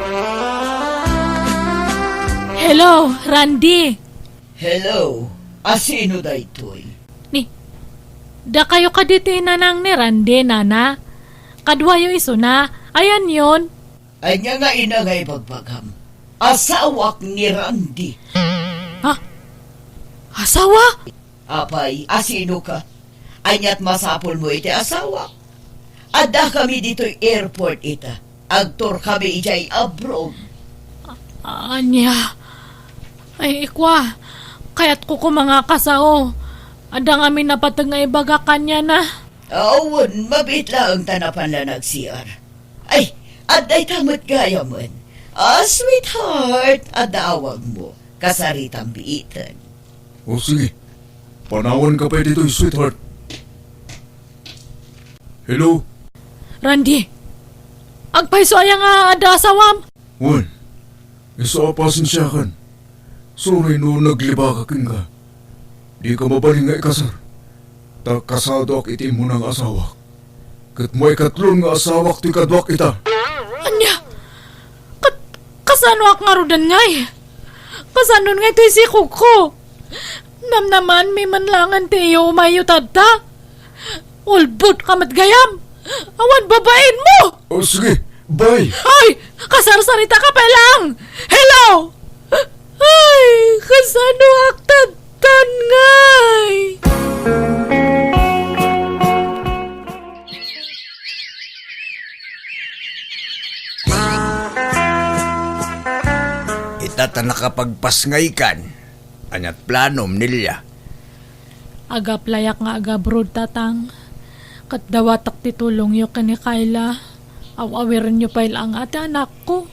Hello, Randy. Hello. A sino daytoy? Ni, dakayo kadi ti nanang ni Randy, nana? Kaduayo isuna. Ayanyon? Ania nga ina nga ibagbagam? Asawak ni Randy. Ha? Asawa? Apay, a sino ka? Ania't masapulmo iti asawa? Addakami ditoy airport ita. Agtour kami idiay abroad. Ania? Ay, ikwa, kayatko koma nga kasao. Adda ngamin napateg nga ibaga kaniana. Awan, mabiit laeng ta napan la nag-C R. Ay, adda ita met gayamen. Ah, sweetheart, adda awagmo. Kasaritam biiten. O sige, panawanka pay ditoy, sweetheart. Hello? Randy, agpayso aya nga adda asawam? Wen, isu a pasensiakan. Sorry no naglibaka kenka. Dika mabalin nga ikasar, ta kasadoak iti immuna nga asawak. Ket maikatlon nga asawak ti kaduak ita. Ania? Ket kasanoak ngaruden ngay? Kasanon ngay toy sikogko? Namnamaanmi man laengen ti iyo umayyo tatta? Ulbodka met gayam! Awan babaenmo! O, sige, bye! Ay! Kasarsaritaka pay laeng! Hello! Ay, kasanoak tattan ngay? Ita ta nakapagpasngaykan. Ania't planom, Nelia? Ag-applyak nga ag-abroad, Tatang. Ket dawatek ti tulongyo ken ni Kayla. Aw-awirenyo pay laeng a ti anakko.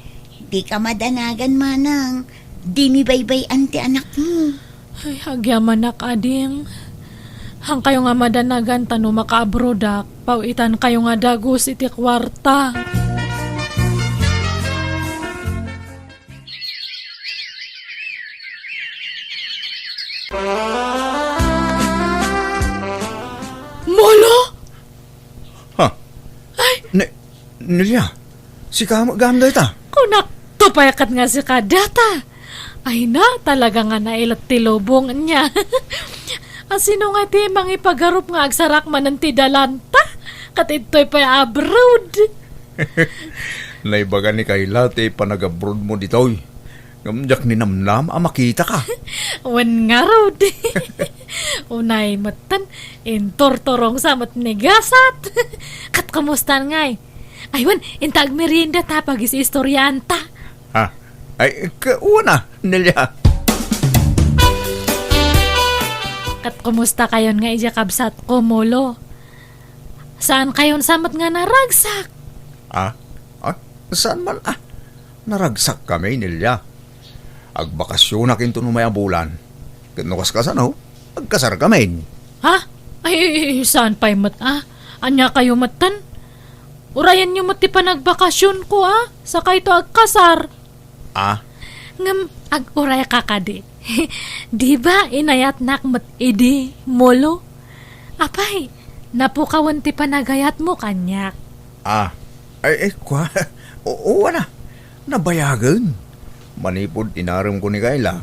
Dika madanagan, manang. Dimi baybay-an ti anakmo. Ay, agyamanak, ading. Hankayo nga madanagan ta no makaabrodak, paw-itankayo nga dagus iti kuarta. Molo? Ha? Ay! Ne-, Nelia, sika met gayam dayta? Kunak, tupay ket nga sika data. Ay na, talaga nga nailet ti lubong niya. Asino nga ti mangipagarup nga agsarak manen ti dalanta? Ket ittoy pay abroad. Naibaga ni Kayla ti panagabroadmo ditoy. Ngem diak ninamnam a makitaka. Wen ngarud. Unay metten, inturturongsa met ni gasat. Ket kumusta ngay? Ay, wen, inta agmerienda ta pagis-istoriaanta. Ha? Ay, ka-, una, Nelia. Ket kumusta kayon nga idiay kabsatko, Molo? Saan kayon sa met nga naragsak? Ah? Ah? Saan man, ah? Naragsak kami, Nelia. Agbakasyonak inton umay a bulan. Ket no kaskasano, agkasar kami. Ha? Ay, saan pay met, ah? Ania kayo metten? Urayanyo met ti panagbakasyonko, ah? Sakayto agkasar. Ah? Ngem ag-urayka kadi. Di ba inayatnak met idi, Molo? Apay, napukawen ti panagayatmo kaniak. Ah, ay, ay, kwa? Oo, ana. Nabayagen. Manipud inaremko ni Kayla,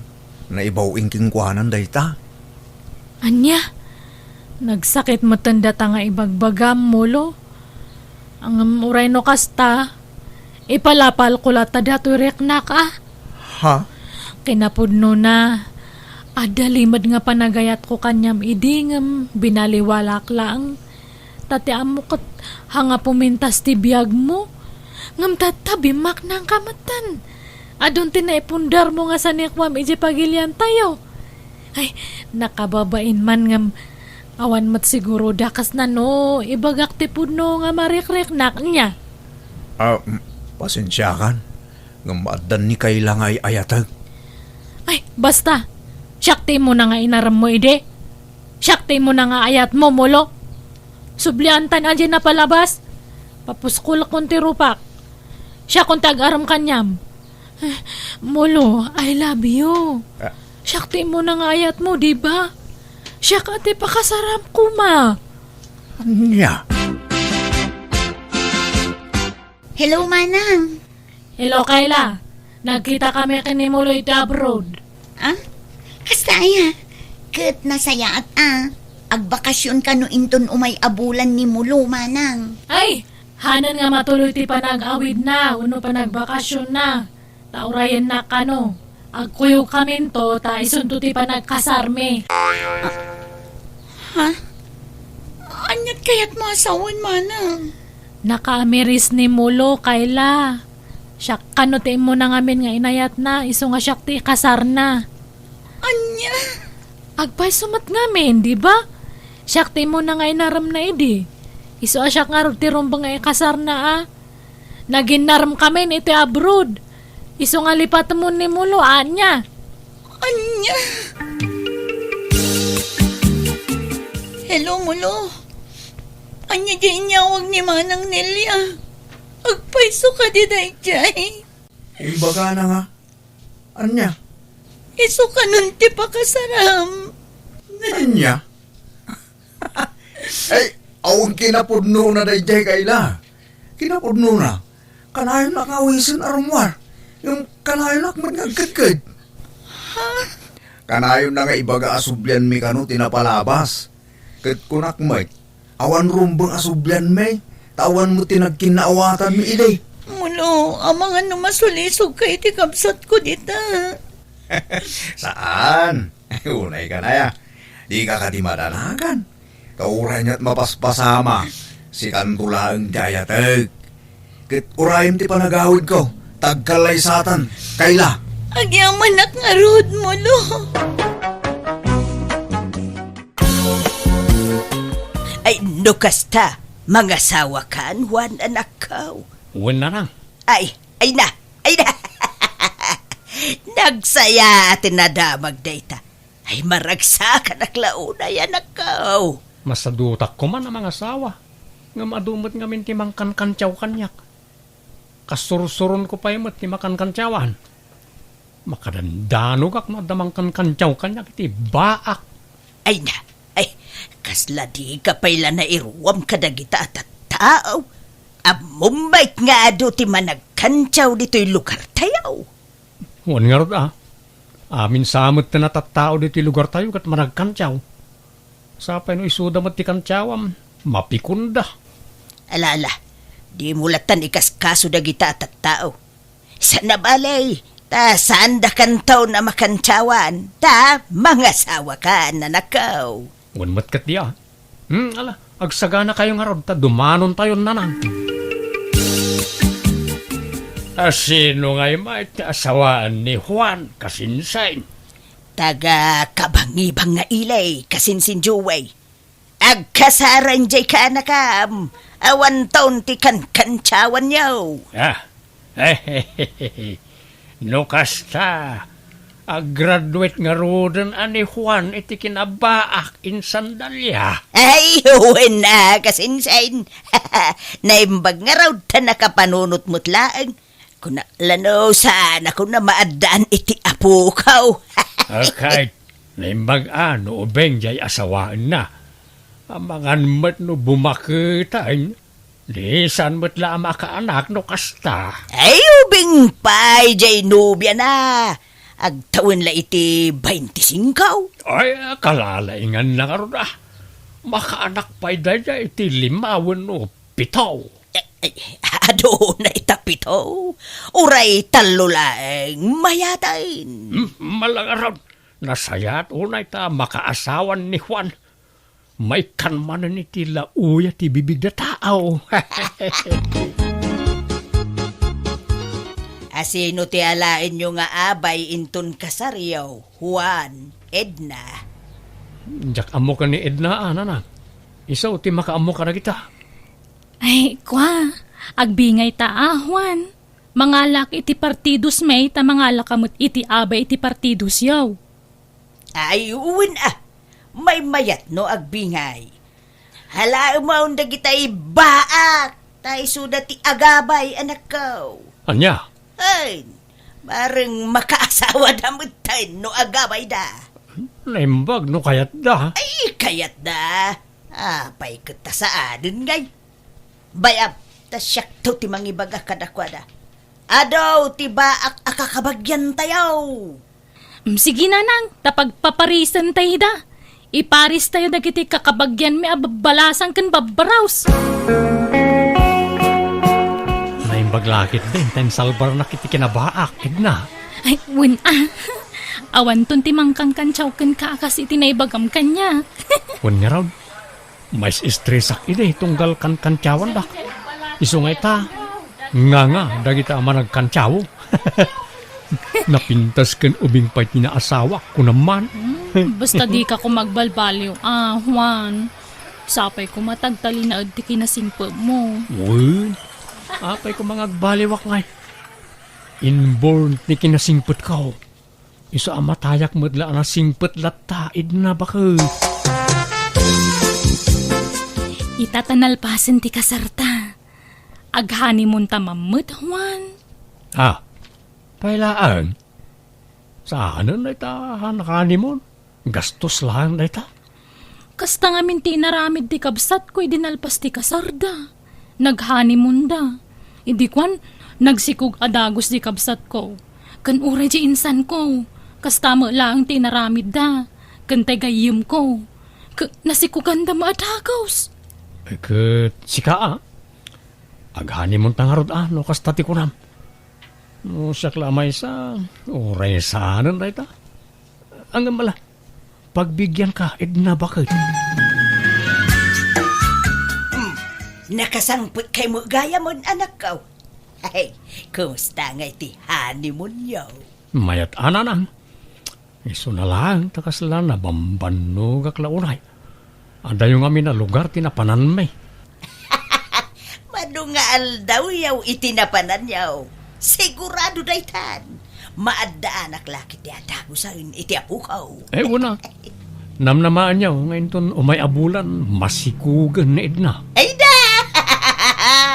naibaw-ing kenkuana dayta. Ania? Nagsakit metten data nga ibagbagam, Mulo. Ngem uray no kasta, ipalapalko latta datoy riknak, a. Ha? Kinapudnona, adda limed nga panagayatko kaniam idi ngem binaliwalaak laeng. Ta ti ammo ket, ha nga pumintas ti biagmo. Ngem tatta, bimmaknangka metten. Adun ti naipundarmo nga sanikuam idiay pagiliantayo. Ay, nakababain man ngem awan met siguro dakesna no ibagak ti pudno nga marikriknak, nia. Ah, mm, pasensiakan. Ngem addan ni Kayla nga ay-ayatek. Ay, basta. Siak ti immuna nga inaremmo idi. Siak ti immuna nga ayatmo, Mulo. Subliantan a diay napalabas. Papuskolkon ti rupak. Siakon ti agarem kaniam. Eh, Mulo, I love you. Ah. Siak ti immuna nga ayatmo, di ba? Siak a ti pakasaram koma. Ania? Hello, Manang. Hello, Kayla. Nagkitakami ken ni Mulo iti abroad. Ah? Kasta aya? Ket nasayaat a. Agbakasyon kano inton umay a bulan ni Mulo, Manang. Ay, hanan nga matuloy ti panag-awidna wenno panagbakasyonna. Ta urayennak kano. Agkuyogkaminto ta isunto ti panagkasarmi. Ha? Aniat kayatmo a sawen, Manang? Nakaamiris ni Mulo, Kayla. Siak kano ti immuna ngamin nga inayatna, isu nga siak ti ikasarna. Ania? Agpayso met ngamin, di ba? Siak ti immuna nga inaremna idi. Isu a siak ngarud ti rumbeng nga ikasarna, a. Naginnaremkamin iti abroad. Isu nga lipatemon ni Mulo, ania? Ania? Hello, Mulo. Ania diay inyawag ni Manang Nelia? Agpayso kadi daydiay? Imbagana nga. Ania? Isu kanon ti pakasaram. Ania? Ay, awan kinapudnona daydiay, Kayla. Kinapudnona, kanayon a kawisen a rummuar. Ngem kanayon a met nga agkedked. Ha? Kanayon na nga ibaga a sublianmi kano ti napalabas. Ket kunak met, awan rumbeng a sublianmi, ta awan met ti nagkinnaawatanmi idi. Mulo, amangan no masulisogka iti kabsatko dita. Saan? Unay ka na ya. Di ka kadi madanagan. Ta uray nia't mapaspasama, sikanto laeng ti ayatek. Ket urayem ti panagawidko, ta agkallaysatan, Kayla. Agyamanak ngarud, Mulo. Ay, no kasta, mangasawakan, Juan, anakko. Wen, Nanang. Ay, ay na, ay na. Nagsaya ti nadamag dayta. Ay, maragsakanak la unay, anakko. Masadutak koma a mangasawa. Ngem adu met ngamin ti mangkankantiaw kaniak. Kasursuronko pay met ti makankantiawan. Makadandanogak no adda mangkankantiaw kaniak iti baak. Ay na, ay, kasla dika pay la nairuam kadagita a tattao. Ammom met nga adu ti managkantiaw ditoy lugartayo. Wen ngarud a, amin sa met ti natattao ditoy lugartayo ket managkantiaw. Sapay no isuda met ti kantiawam, mapikonda. Ala, ala, dimo lattan ikaskaso dagita a tattao. Saan a bale, ta saandakanton a makantiawan, ta mangasawakan, anakko. Wen met ketdi a. Hmm, ala, agsaganakayo ngarud ta dumanontayon, Nanang. A, sino ngay met ti asawaan ni Juan, kasinsin? Taga Kabangibang nga ili, kasinsin, Joey. Agkasarang jay kaanakam, awanton ti kankantiawanyo. Ah, no kasta, aggraduate ngaruden a ni Juan iti kinabaak insan Dalia. Ay, wen a, kasinsin. Naimbag ngarud ta nakapanunot met laeng. Kuna la no saan a kuna maaddaan iti apoko. Akay, naimbag a no ubing jay asawaenna. Amangan met no bumaketen. Di saan met la a makaanak no kasta. Ay, ubing pay, jay nobiana. Agtawen la iti baintisingko. Ay, kalalaingan na ngarud, ah. Makaanak pay dayta iti lima wenno pito. Eh, eh, adu unay ta pito. Uray tallo laeng mayaten. Hmm, malangaron. Nasayaat unay ta makaasawan ni Juan. Maikkan manen iti lauya ti bibig da tao. Asino ti alaenyo nga abay inton kasaryo, Juan, Edna? Diak ammo ken ni Edna, a, nanang. Isu ti makaammo kadagita. Ay, kua, agbingay ta, a, Juan. Mangalak iti partidos may ta mangalak ka met iti abay iti partidosyo. Ay, wen a, maymayat no agbingay. Halaemon dagitay baak, ta isuda ti agabay, anakko. Ania? Ay, bareng makaasawa da metten no agabay da. Naimbag no kayat da. Ay, kayat da. Apay ket ta saanen ngay? Bayam, ta siakto ti mangibaga kadakuada. Adu ti baak a kakabagiantayo. Mm, sige, nanang, ta pagpaparisen tayo da. Iparis tayo dagiti kakabagianmi a babbalasan ken babbaraos. Naimbag lakit din, ta insalbarnak iti kinabaak, Edna. Ay, wen a. Awanton ti mangkankantiaw kenka a kas iti naibagam kaniak. Wen ngarud, mais-estresak idi tunggal kankantiawandak. Isu nga ita, nganga dagita a managkantiaw. Napintas ken ubing pay ti naasawak, kunam man. Hmm, basta dika koma agbalbaliw, a, Juan. Sapay koma ta agtalinaed ti kinasingpetmo. Wen, apay koma nga agbaliwak ngay? Inborn ti kinasingpetko. Isu a matayak met la a nasingpet latta, Edna, baket. Ita ta nalpasen ti kasarta. Aghanimunta man met, Juan. Ah, pay laeng? Saanen dayta a honeymoon? Gastos laeng dayta? Kasta ngamin ti inaramid ti kabsatko idi nalpas ti kasarda. Nag-honeymoon da. Idi kuan, nagsikog a dagus ti kabsatko. Ken uray ti insanko, kasta met laeng ti inaramidda. Ken tay gayyemko, ke-, nasikoganda met a dagus. Eh, ket sika, a? Ag-honeymoon ta ngarud, a, no kasta ti kunam. No siak la a maysa, uray saanen dayta. Ngem ala, pagbigianka, Edna, baket. Hmm, nakasangpetkay met gayam, anakko. Ay, kumusta ngay ti honeymoonyo? Mayat a, nanang. Isuna laeng ta kasla nabambannogak la unay. Adayo ngamin a lugar ti napananmi. Mano nga aldawyo iti napananyo. Sigurado daytan. Maaddaanak la ket ti adagusen iti apoko. Eh, wen a. Namnamaenyo nga inton umay a bulan, masikogen ni Edna. Ay da!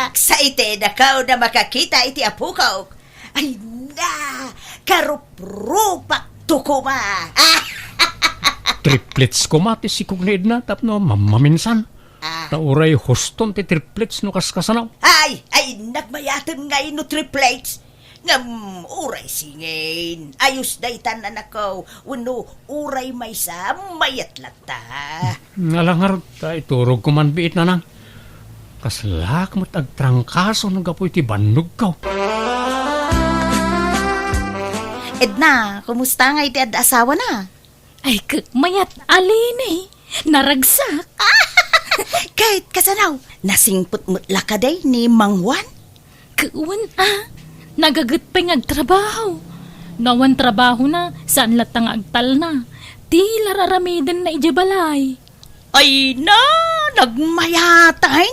Excited ako na makakita iti apoko. Ay na, karuprupakto koma. Triplets koma ti sikog ni Edna tapno mammaminsan. Ah. Ta uray huston ti triplets no kaskasano. Ay, ay, nagmayaten ngay no triplets. Ngem uray singin, ayos daytan, anakko. Wenno uray maysa, mayat latta. Ala ngarud, ta iturogko man biit, nanang. Kaslaak met agtrangkaso no gapu iti bannogko. Edna, kumusta ngay ti adda asawana? Ay, ket mayat a, Leni. Naragsak. Ket kasano? Nasingpet met la kadi ni Mang Juan? Ket wen a, nagaget pay nga agtrabaho. No awan trabahona, saan latta nga agtalna. Ti la raramidenna idiay balay. Ay na, nagmayat a.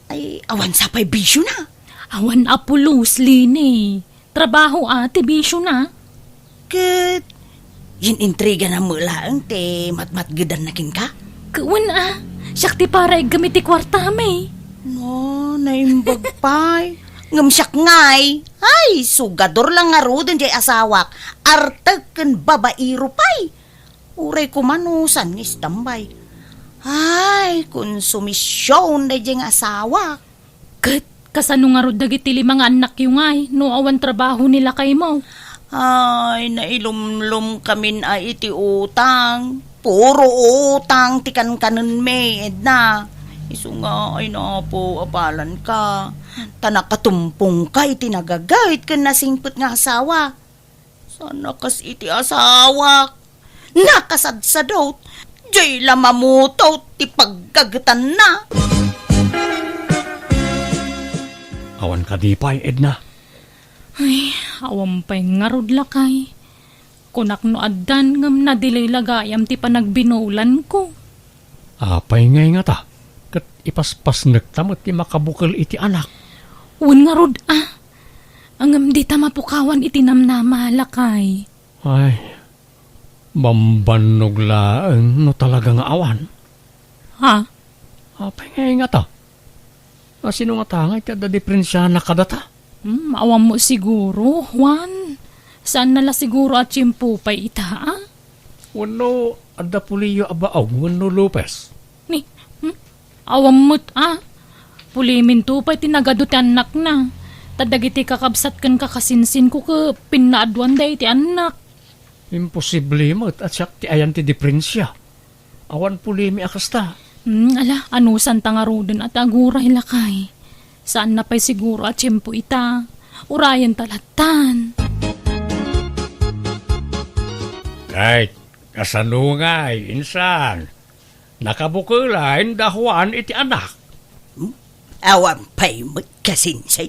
Ay, awan sa pay bisiona. Awan a pulos, Leni. Trabaho a ti bisiona. Ket inintrigana met laeng ti matmatgedanna kenka? Ket wen a, siak ti paraiggem iti kuartami. No, naimbag pay. Ngem siak ngay, ay, sugador la ngaruden diay asawak, artek ken babaero pay. Uray koma no saan nga istambay. Ay, konsumision daydiay nga asawak. Ket kasano ngarud dagiti lima nga annakyo ngay no awan trabaho ni lakaymo? Ay, nailumlomkamin a iti utang. Puro utang ti kankanenmi, Edna. Isu nga, ay, Apo, apalanka. Ta nakatumpongka iti nagagayt ken nasingpet nga asawa. Saan a kas iti asawak. Nakasadsadot. Diay la mamutot ti paggagetanna. Awan kadi pay, Edna? Ay, awan pay ngarud, lakay. Kunak no addan ngem na-delay la gayam ti panagbinulanko. Apay ngay ngata? Ket ipaspasnekta met ti makabukel iti anak. Wen ngarud a. Ngem dita mapukawan iti namnama, lakay. Ay, bambannog laeng no talaga nga awan. Ha? Apay ngay ngata? A, sino ngata nga iti adda diprensiana kadata? Hmm, awan mo siguro, Juan. Saan na la siguro a tiempo pay ita, a? Wenno adda puliyo a baog wenno Lopez? Ni, hmm? Awan met, a? Puliminto pay ti nagadu ti annakna. Ta dagiti kakabsat ken kakasinsinko ket pinnaaduanda iti annak. Imposible met a siak ti ayan ti diprensia. Awan pulimi a kasta. Hmm, ala, anusanta ngaruden a ti aguray, lakay. Saan na pay siguro a tiempo ita. Urayenta lattan. Kay, kasano ngay, insan? Nakabukela inda Juan iti anak? Hmm? Awan pay met kasinsay.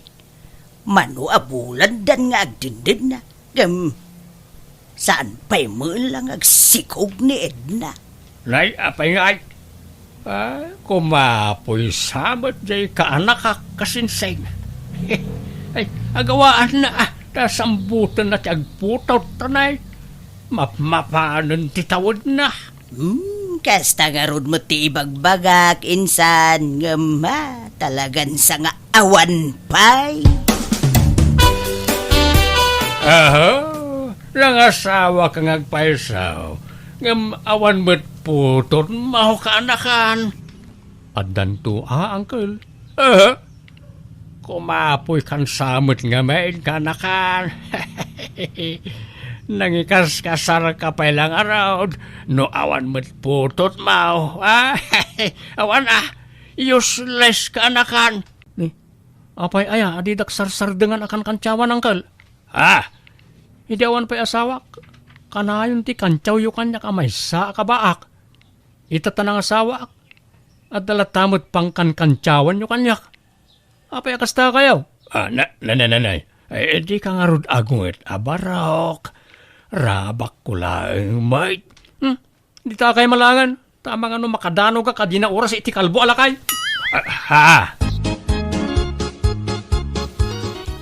Mano a bulandan nga agdindinna, ngem saan pay met la nga agsikog ni Edna. Nay, apay ngay? Ay, kumapoy sa met jay kaanakak kasinsay. Ay, agawaanna, a, ta sambutenna ti agputaw ta nay, mapmapanen ti tawedna. Hmm, kasta ngarud met ti ibagbagak, insan, ngem, ha, talagan sa nga awan pay. Aha, nangasawaka nga agpayso, ngem awan met putot maw kaanakan. Addanto a, uncle. Aha. Kumapoy kan sa met ngamin kaanakan. Nangikaskasarka pay la ngarud no awan met putot maw. Ah, awan a. Useless kaanakan. Ni, apay aya a didak sarsardengan a kankantsawan, uncle? Ah, idi awan pay asawak, kanayon ti kantsawyo kaniak a maysa a kabaak. Ita ta nangasawaak, adda latta met pangkankantsawanyo kaniak. Apay a kasta kayo? Ah, na, na, na, na, na. Ay, dika ngarud agunget a barok. Rabakko laeng met. Hmm? Dita kay malangan. Tama nga no makadanogak a dina oras iti kalbo a lakay. Ah, ha?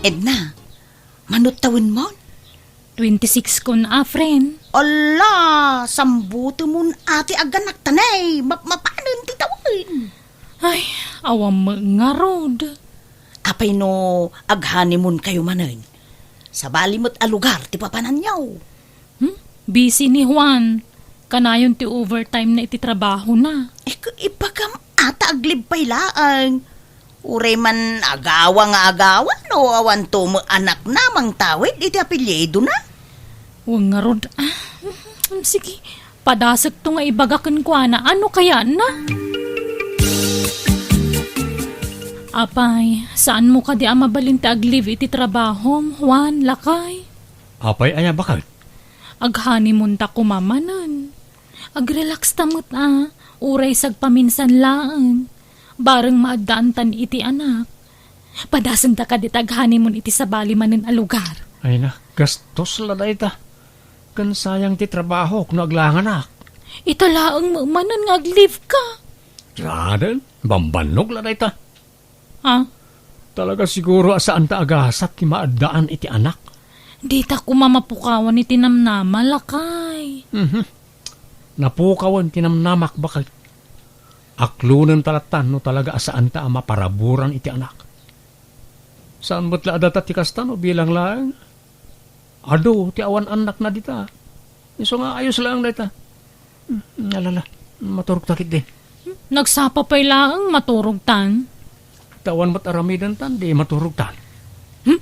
Edna, mano tawenmon? Twenty-six kon a, friend. Ala, sambutemon a ti aganakta nay, mapmapanen ti tawen. Ay, awan met ngarud. Apay no ag-honeymoon kayo manen? Sabali met a lugar ti papananyo. Hmm? Busy ni Juan. Kanayon ti overtime na iti trabaho na. Eh, ku-, ibagam a ta ag-leave pay laeng. Uray man agawa nga agawa no awanto met anakna mangtawid iti apelyidona. Wen ngarud, ah, sige, padasekto nga ibaga kenkuana, ano kayatna? Apay, saanmo kadi a mabalin ti ag-leave iti trabahom, Juan, lakay? Apay aya, baket? Ag-honeymoon ta koma manen. Ag-relax ta met a, uray sagpaminsan laeng. Bareng maaddaantan iti anak. Padasenta kadi ta ag-honeymoon iti sabali manen a lugar. Ay na, gastos la dayta. Ken sayang ti trabahok no aglanganak. Ita laeng met manen nga ag-leave ka. Saanen, bambannog la dayta. Ha? Talaga siguro a saanta a gasat ti maaddaan iti anak. Dita koma mapukawan iti namnama, lakay. Mhm. Napukawan ti namnamak, baket. Aklonenta lattan no talaga a saanta a maparaburan iti anak. Saan met la a data ti kasta no bilang laeng? Adu ti awan annakna dita. Isu nga ayos laeng dayta. Hmm, alala, maturogta ketdi. Nagsapa pay laeng maturogtan. Ta awan met aramidentan, di maturogtan. Hmm?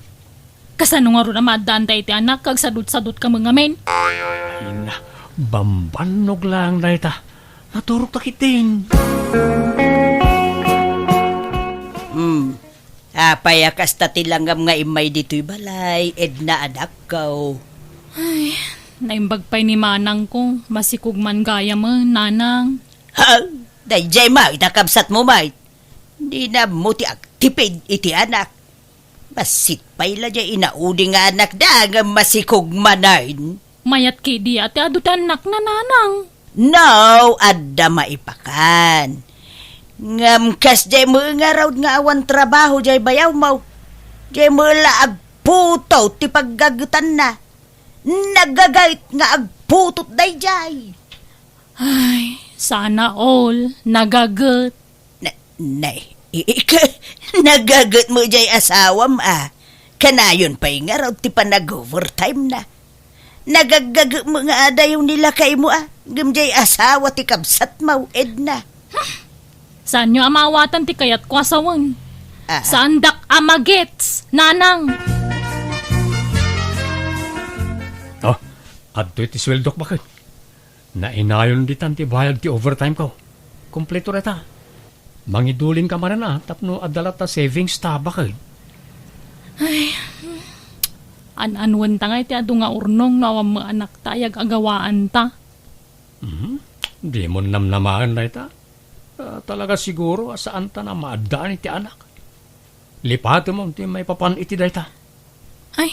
Kasano ngarud a maaddaanta iti anak, agsadut-sadutka met ngamin? Ay na, bambannog laeng dayta. Naturogta ketdin. Hmm. Apay a kasta ti langam nga immay ditoy balay, Edna, anakko? Ay, naimbag pay ni manangko, masikog man gayamen, nanang. Ha? Daydiay met a kabsatmo met. Dina ammo ti agtipid iti anak. Bassit pay la diay inaudi nga anakda ngem masikog manen. Mayat ketdi a ti adu ti annakna, nanang. No, adda maipakan. Ngem kasdiay met ngarud nga awan trabaho diay bayawmo. Diay met la agputot ti paggagetanna. Nagaget nga agputot daydiay. Ay, sana all nagaget. Na, nay, i-, ika, nagaget met diay asawam a. Kanayon pay ngarud ti panag-overtime na. Nagaggaget met nga adayo ni lakaymo a. Ngem diay asawa ti kabsatmo, Edna. Saanyo a maawatan ti kayatko a sawen. Ah, ah. Saandak a magets, nanang. Oh, adtoy ti sueldok, baket. Nainayon ditan ti bayad ti overtime ko. Kompleto dayta. Mangidulinka manen a, tapno adda latta savings ta, baket. Ay, an-anwenta ngay ti adu nga urnong no awan met anakta a yag-agawaanta. Mhm. Dimon namnamaen dayta. Ah, talaga siguro a saanta a maaddaan iti anak. Lipatemon ti maipapan iti dayta. Ay,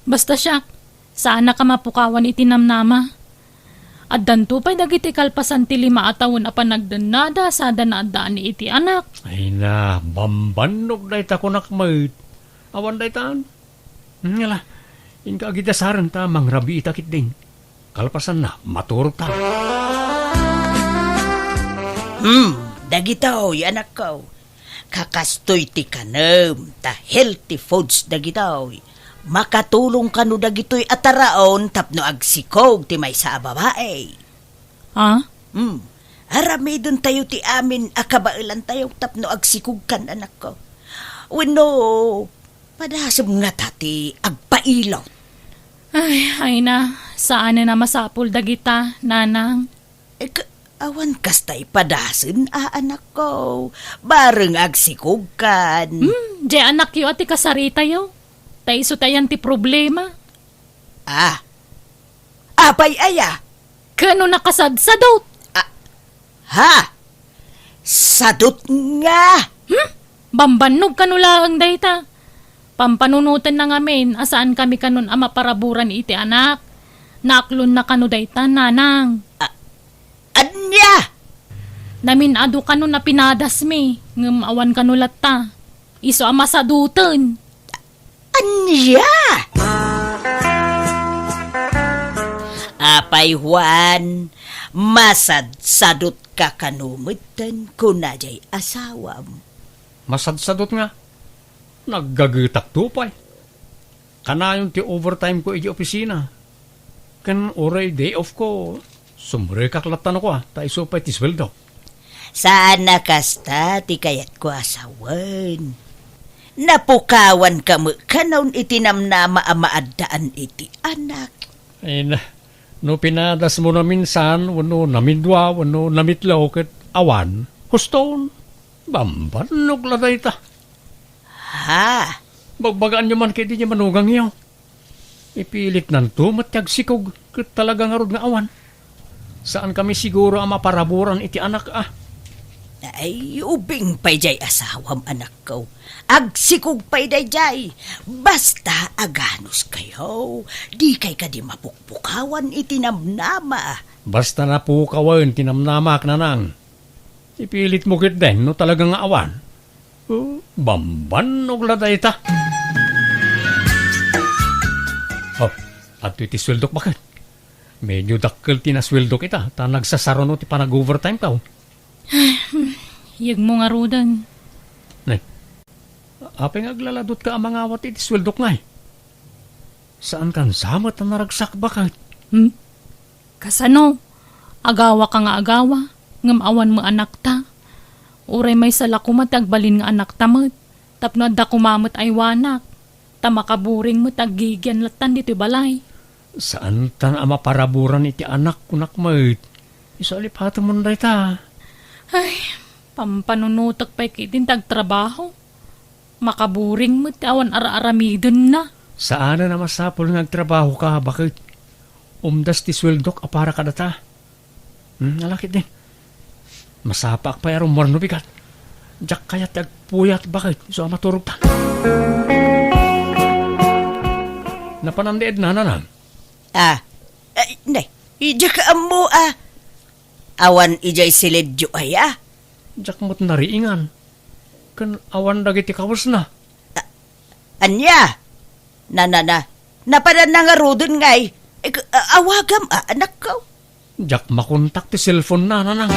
basta siak, saannak a mapukawan iti namnama. Addanto pay dagiti kalpasan ti lima a tawen a panagdennada sada naaddaanna iti anak. Ay na, bambannog dayta kunak met. Awan daytan. Ngala, inka agidasaren ta mangrabiita ketdin. Kalpasanna, maturogta. Hmm, dagitoy, anakko. Kakastoy ti kanem ta healthy foods dagitoy. Makatulong kano dagitoy a taraon tapno agsikog ti maysa a babai. Ah? Hmm. Aramidentayo ti amin a kabaelantayo tapno agsikogkan, anakko. Wenno, padasem ngata ti agpailot? Ay, ay na, saanen a masapul dagita, nanang. Eh, ka-, awan kasta ipadasen a, anakko. Bareng agsikogkan. Hmm, diay anakyo a ti kasaritayo. Ta isu ti ayan ti problema. Ah. Apay aya? Kano nakasadsadot? Ah. Ha? Sadot nga? Hmm? Bambannog kano laeng dayta. Pampanunotenna ngamin a saankami kanon a maparaburan iti anak. Naaklonna kano dayta, nanang. A-, ania? Namin-adu kanon a pinadasmi, ngem awan kano latta. Isu a masadoten. Ania? Apay, Juan, masadsadotka kano metten, kuna diay asawam. Masadsadot nga? Naggagetakto pay. Kanayon ti overtime ko iti opisina. Ken uray day off ko, sumrekak latta no kua, ta isu pay ti sueldok. Saan a kasta ti kayatko a sawen. Napukawanka met kanon iti namnama a maaddaan iti anak. Ay na, no pinadasmo naminsan, wenno namidua, wenno namitlo, ket awan, huston, bambannog la dayta. Ha? Bagbagaanyo man ketdi diay manugangyo. Ipilitnanto met ti agsikog, ket talaga ngarud nga awan. Saankami siguro a maparaburan iti anak a. Ay, ubing pay diay asawam, anakko. Agsikog pay daydiay. Basta aganuskayo, dikay kadi mapukpukawan iti namnama. Basta napukawen ti namnamak, nanang. Ipilitmo ketdin no talaga nga awan. Oh, bambannog la dayta. Oh, adtoy ti sueldok, baket. Medyo dakkel ti nasueldok ita, ta nagsasaruno ti panag-overtime ko. Yegmo ngaruden. Nay, apay nga aglaladotka a mangawat iti sueldok ngay? Saankan sa met a naragsak, baket? Hmm? Kasano? Agawaka nga agawa, ngem awan met anakta. Uray maysa la koma ti agbalin nga anakta met, tapno adda koma met aywanak, ta makaburing met aggigian lattan ditoy balay. Saantan a maparaburan iti anak, kunak met. Isu a lipatemon dayta. Ay, pampanunotek pay ketdin ti agtrabaho. Makaburing met ti awan ara-aramidenna. Saanen a masapul nga agtrabahoka, baket. Umdas ti sueldok a para kadata. Hmm, ala ketdin. Masapaak pay a rummuar no bigat. Diak kayat ti agpuyat, baket. Isu a maturogta. Napanan ni Edna, nanang? Ah, ay, nay, diak ammo, ah. Awan idiay siledyo aya? Diak met nariingan. Ken awan dagiti kawesna. Ania? Na, na, na. Napananna ngaruden ngay. Ik-, a-, awagam, a, anakko. Diak makontak ti cellphone-na, nanang.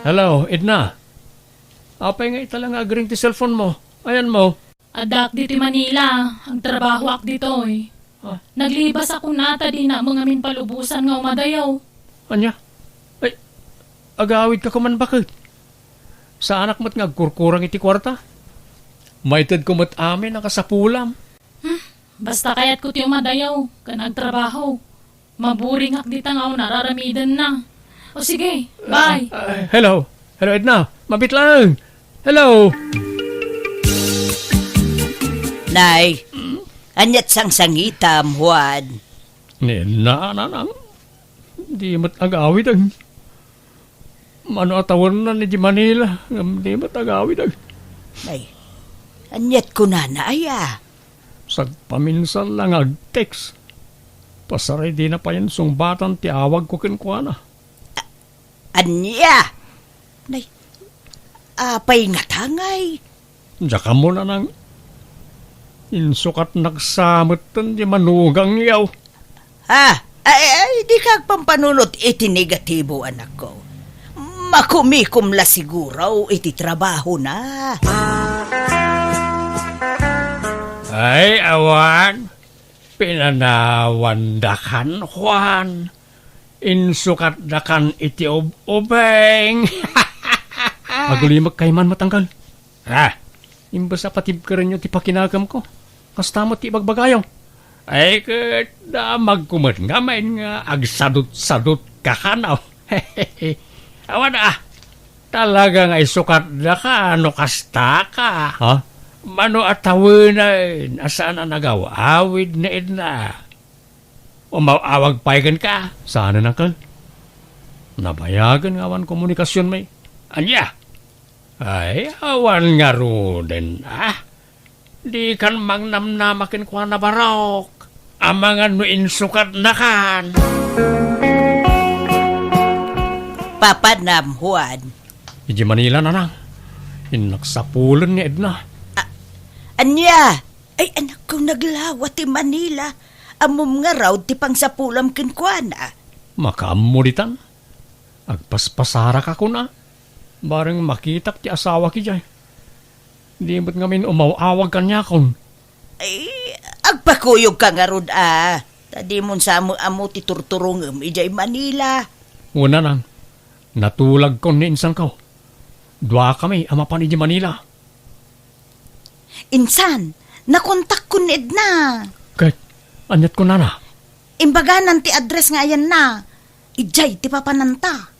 Hello, Edna. Apay nga ita la nga agring ti cellphone-mo? Ayanmo? Addaak ditoy Manila. Agtrabahoak ditoy. Ah. Naglibasak kuna ta dinak met ngamin palubosan nga umadayo. Ania? Ay, agawidka koma, baket. Saanak met nga agkurkurang iti kuarta. Maitedko met amin a kasapulam. Hmm, basta kayatko ti umadayo ken agtrabaho. Maburingak dita nga awan ara-aramidenna. O sige, bye. Ah, ah, hello. Hello, Edna. Mabiit lang. Hello. Nay, aniat sangsangitam, Juan? Ni Edna, nanang. Di met agawid, ay. Mano a tawennan idiay Manila, ngem di met agawid, ay. Ay, aniat kunana, aya? Sagpaminsan la nga ag-text. Pasaray dina payen sungbatan ti awagko kenkuana. A-, ania? Nay, apay ngata ngay? Diak ammo, nanang. Insukatnak sa metten di manugangyo. Ha? Ay, ay, dika agpampanunot iti negatibo, anakko. Makumikom la siguro iti trabahona. Ay, awan. Pinanawandakan, Juan. Insukatdakan iti ub-ubeng. Agulimek kayman met, angkel. Ha? Imbes a patibkerenyo ti pakinakamko, kasta met ti ibagbagayo. Ay, ket damagko met ngamin nga agsadutsadut ka kano. Awan a, talaga nga isukatdaka no kastaka. Ha? Mano a tawenen a saan a nagaw-awid ni Edna? Umaw-awag pay kenka? Saanen, angkel. Nabayagen nga awan komunikasionmi. Ania? Ay, awan ngaruden, a. Dikan mangnamnama kenkuana, Barok. Amangan no insukatnakan. Papanam, Juan? Idiay Manila, nanang. Innak sapulen ni Edna. A-, ania? Ay, anakko, naglawa ti Manila. Ammom ngarud ti pangsapulam kenkuana? Makaammo ditan. Agpaspasaraka kuna. Bareng makitak ti asawak idiay. Di met ngamin umaw-awag kaniakon. Ay, agpakuyogka ngarud a. Ta dimon sa met ammo ti turturongem idiay Manila. Wen, nanang, natulagkon ni insanko. Duakami a mapan idiay Manila. Insan, nakontakkon ni Edna. Ket, aniat kunana? Imbaganan ti address nga ayanna. Idiay ti papananta.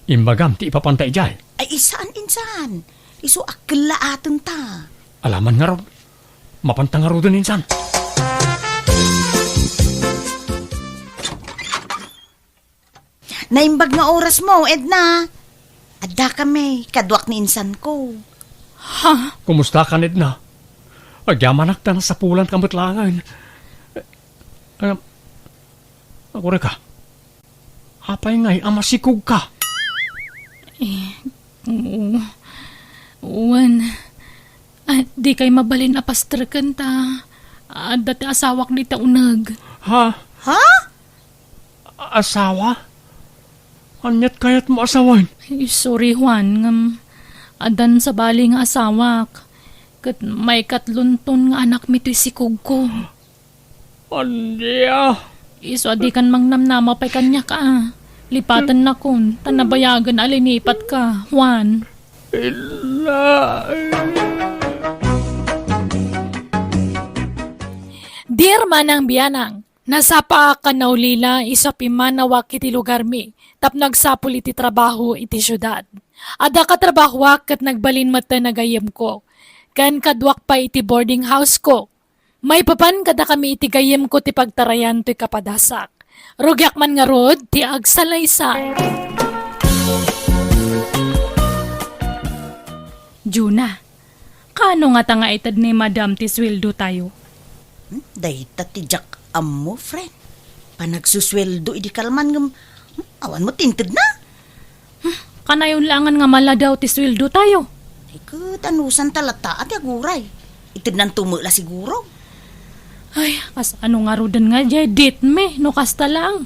Imbagam ti ipapanta idiay? Ay, saan, insan. Isu a kellaatenta. Alaman ngarud. Mapanta ngaruden, insan. Naimbag nga orasmo, Edna. Addakami, kaduak ni insanko. Ha? Kumusta kan, Edna? Agyamanak ta nasapulanka met laengen. Ah, agurayka. Apay ngay a masikogka? Eh, oo. Wen, ah, dikay mabalin a pastreken ta adda ti asawak dita uneg. Ha? Ha? Asawa? Aniat kayatmo a sawen? Ay, sorry, Juan, ngem addan sabali nga asawak. Ket maikatlonton nga anakmi toy sikogko. Ania? Isu a dikan mangnamnama pay kaniak a. Lipatennakon, ta nabayagen a linipatka, Juan. Ella. Dear manang bianang, nasapaak a naulila isu a pimmanawak iti lugarmi tapno agsapul iti trabaho iti siudad. Adda katrabahoak ket nagbalin metten a gayyemko. Ken kaduak pay iti boarding house ko. Maipapan kadakami iti gayyemko ti pagtarayan toy kapadasak. Rugiak man ngarud ti agsalaysay. Juna, kaano ngata nga ited ni Madam ti sueldo tayo? Hmm, dayta ti diak ammo, friend. Panagsusueldo idi kalman ngem, hmm, awan met ti intedna. Hmm, kanayon laengen nga maladaw ti sueldo tayo. Ay, ket anusanta latta a ti aguray. Itednanto met la siguro. Ay, kasano ngaruden nga diay date mi, no kasta laeng.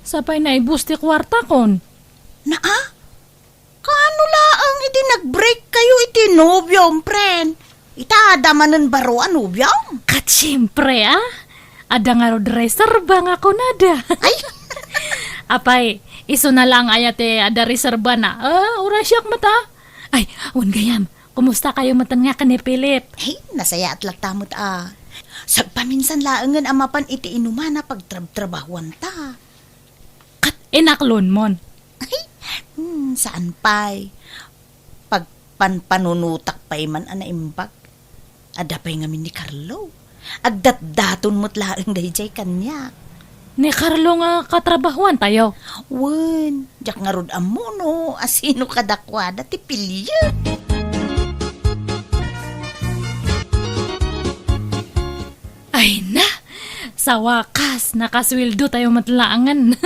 Sapay naibus ti kuartakon. Naa? Kaano laeng idi nag-break kayo iti nobiom, friend? Ita, adda manen baro a nobiom? Ket siempre, a. Adda ngarud reserba nga kunada. Ay! Apay, isuna laeng aya ti adda reserbana. A, uray siak met, a. Ay, wen gayam, kumusta kayo metten nga ken ni Philip? Ay, nasayaat latta met, a. Sagpaminsan laengen a mapan iti inuman a pagtrabtrabahuanta. Ket inaklonmon? Ay, hmm, saan pay. Pagpanpanunotak pay man a naimbag. Adda pay ngamin ni Carlo. Agdatdaton met laeng daydiay kaniak. Ni Carlo nga katrabahuan tayo? Wen, diak ngarud ammo no asino kadakuada ti piliek. Ay na, sa wakas, nakasueldo tayo met laengen.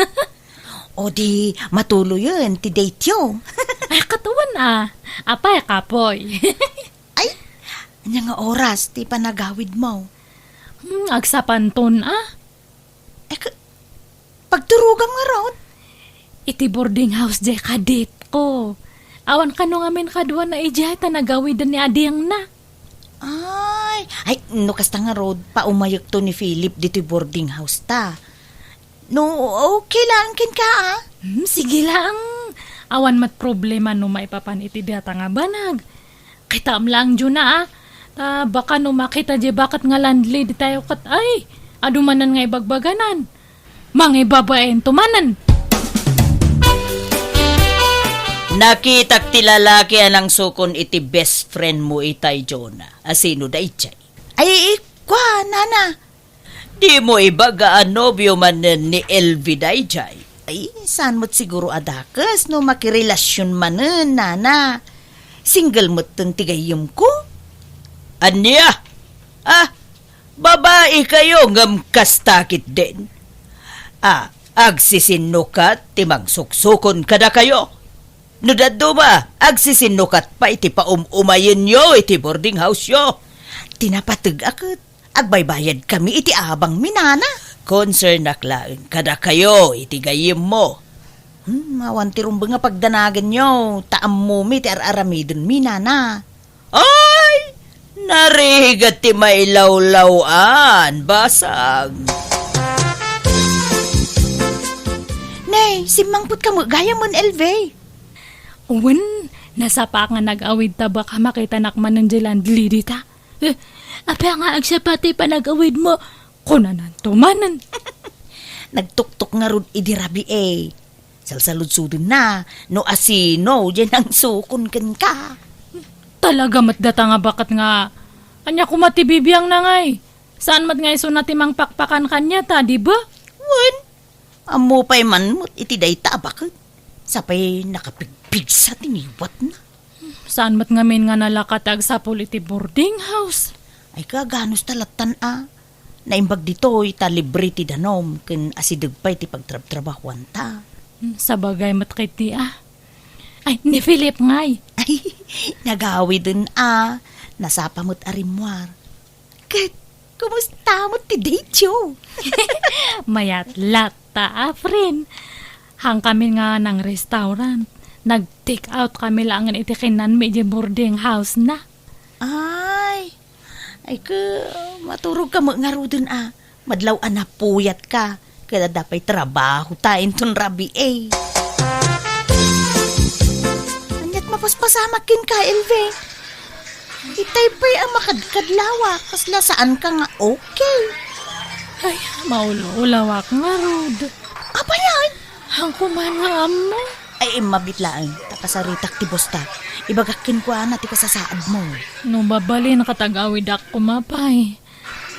O di, matuloyen ti date yo. Ay, katawan a. Apay, kapoy. Ay, ania nga oras ti panagawidmo? Hmm, agsapanton, a. Ay, ka-, pagturogam ngarud? Iti boarding house diay kadate ko. Awan kano ngamin kaduana idiay ta nagawiden ni adingna. Ay, ay, no kasta ngarud, paumayekto ni Philip ditoy boarding house ta. No, okay lang kenka, a? Hmm, sige lang. Awan met problema no maipapan iti data nga banag. Kitaem lang, Juna, a. Ta baka no makita diay baket nga landlady tayo ket, ay, adu manen nga ibagbaganan. Mangibabainto manen. Nakitak ti lalaki a nangsukon iti best friend mo itay, Juna. Asino daydiay? Ay, ikua, nana. Dimo ibaga a nobio manen ni Elvi daydiay? Ay, saan met siguro a dakes no makirelasion manen, nana. Single metten ti gayyemko. Ania? A, babai kayo ngem kasta ketdin. A, agsisinnukat ti mangsuksukon kadakayo? No dadduma, agsisinnukat pay ti paum-umayenyo iti boarding house-yo? Ti napateg a ket agbaybayadkami iti abangmi, nana. Concernak laeng kadakayo iti gayyemmo. Hmm, awan ti rumbeng a pagdanaganyo, ta ammomi ti ar-aramidenmi, nana. Ay, narigat ti mailawlaw-an, basag. Nay, simmangpet ka met gayam, Elvi. Wen, nasapaak nga nag-awid ta baka makitanak manen diay landlady ta. Eh, apay nga agsapa ti panag-awidmo? Kunananto manen. Nagtuktok ngarud idi rabii. Salsaludsodenna no asino diay nangsukon kenka. Talaga met data nga baket nga, ania koma ti bibiangna ngay? Saan met nga isuna ti mangpakpakan kaniata, di ba? Wen, ammo pay man met iti dayta a baket. Sapay nakapigpigsa ti ngiwatna. Saan met ngamin nga nalaka ti agsapul iti boarding house? Ay, kaganos ta lattan a. Naimbag ditoy ta libre ti danum ken asideg pay ti pagtrabtrabahuanta. Hmm, sabagay met ketdi a. Ay, ni Philip ngay. Ay, nagawiden a. Nasapa met a rimmuar. Ket, kumusta met ti date-yo? Mayat latta a, friend. Hangkami nga nang-restaurant. Nag-take out kami laengen iti kinnanmi idiay boarding house-na. Ay, ay, ke, maturogka met ngaruden a. Madlaw a napuyatka. Ket adda pay trabahota inton rabii. Paspasamak kenka, Elvi. Itay pay a makadkadlawak, kasla saanka nga okay. Ay, maulaulawak ngarud. Apay? Haanko man nga ammo. Ay, immabit laeng, ta kasaritak ti bosta. Ibagak kenkuana ti kasasaadmo. No mabalin, katagawidak koma pay.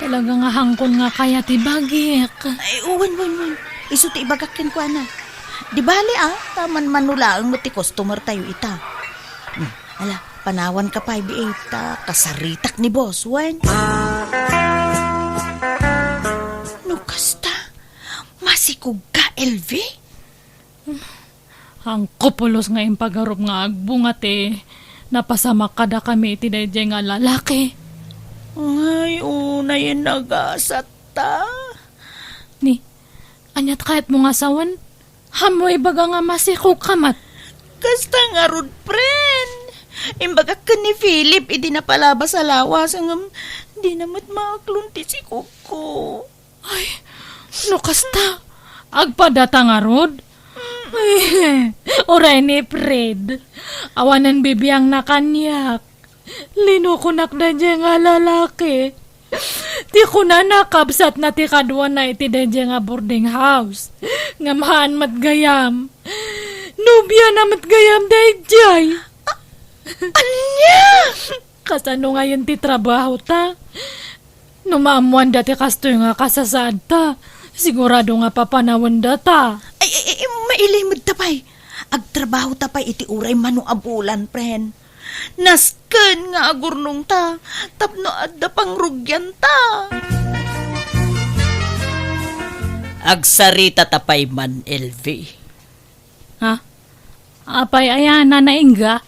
Talaga nga haanko nga kaya ti bagik. Ay, wen, wen, wen. Isu ti ibagak kenkuana. Di bali, a, ta manmano laeng met ti customer tayo ita. Hmm, ala, panawanka pay, B A, ta kasaritak ni boss, wen. No kasta, masikogka, Elvi? Haanko pulos nga impagarup nga agbunga ti napasamak kadakami iti daydiay nga lalaki. Ay, unayen nagasatta. Ni, aniat kayatmo nga sawen? Haanmo ibaga nga masikogka met? Kasta ngarud, friend. Imbagak ken ni Philip idi napalabas a lawas, ngem dina met maaklon ti sikogko. Ay, no kasta, agpadata ngarud? Ay, uray ni Fred. Awanen bibiangna kaniak. Linukonak daydiay nga lalaki. Ti kunana, kabsatna ti kaduana iti daydiay nga boarding house. Ngem haan met gayam. Nobiana met gayam daydiay. Ania? Kasano ngayon ti trabaho ta? No maammoanda ti kastoy nga kasasaadta, sigurado nga papanawendata. Ay, ay, ay, mailimedta pay. Agtrabahota pay iti uray mano a bulan, friend. Nasken nga agurnongta tapno adda pangrugianta. Agsaritata pay man, Elvi. Ha? Apay aya, Nana Inga?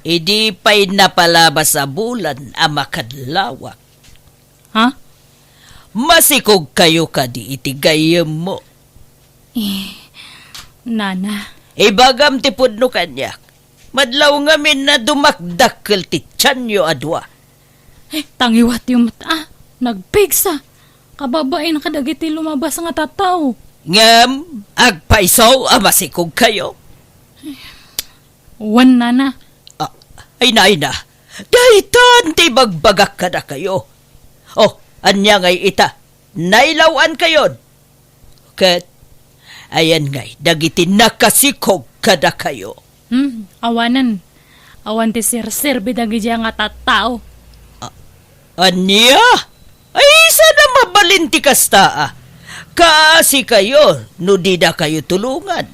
Idi pay napalabas a bulan a makadlawak. Ha? Masikogkayo kadi iti gayyemmo. Eh, Nana. Ibagam ti pudno kaniak. Madlaw ngamin a dumakdakkel ti tianyo a dua. Eh, tangiwatyo met a, nagpigsa. Kababain kadagiti lumabas nga tattao. Ngem, agpayso a masikogkayo. Wen, Nana. Ah, ay, nay na. Daytan ti ibagbagak kadakayo. Oh, ania ngay ita? Nailaw-ankayon. Ket, ayan ngay, dagiti nakasikog kadakayo. Hmm, awanen. Awan ti serserbi dagidiay nga tattao. A-, ania? Ay, sana mabalin ti kasta, a. Kaasikayo no didakayo tulongan.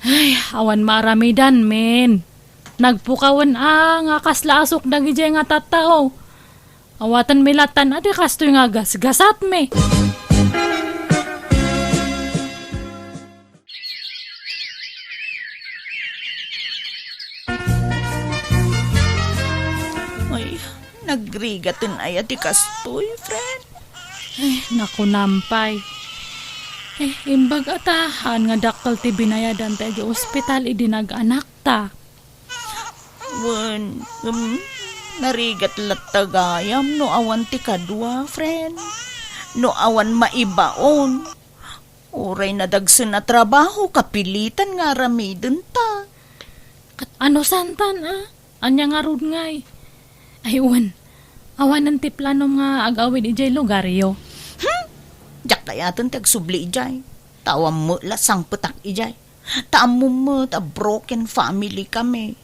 Ay, awan maaramidan, men. Nagpukawen a nga kasla asuk dagidiay nga tattao. Awatenmi lattan a ti kastoy nga gasgasatmi. Ay, nagrigaten aya ti kastoy, friend? Ay, nakunam pay. Eh, imbag a ta, haan nga dakkel ti binayadan ta iti ospital idi nag-anakta. Wen, um, narigat latta gayam no awan ti kadua, friend. No awan maibaon. Uray nadagsen a trabaho, kapilitan nga aramidenta. Ket ano santan, a? Ania ngarud ngay? Ay, wen. Awanen ti planom nga agawid idiay lugaryo? Hmm? Diak kayaten ti agsubli idiay. Ta awan met la sangpetak idiay. Ta ammom met a broken family kami.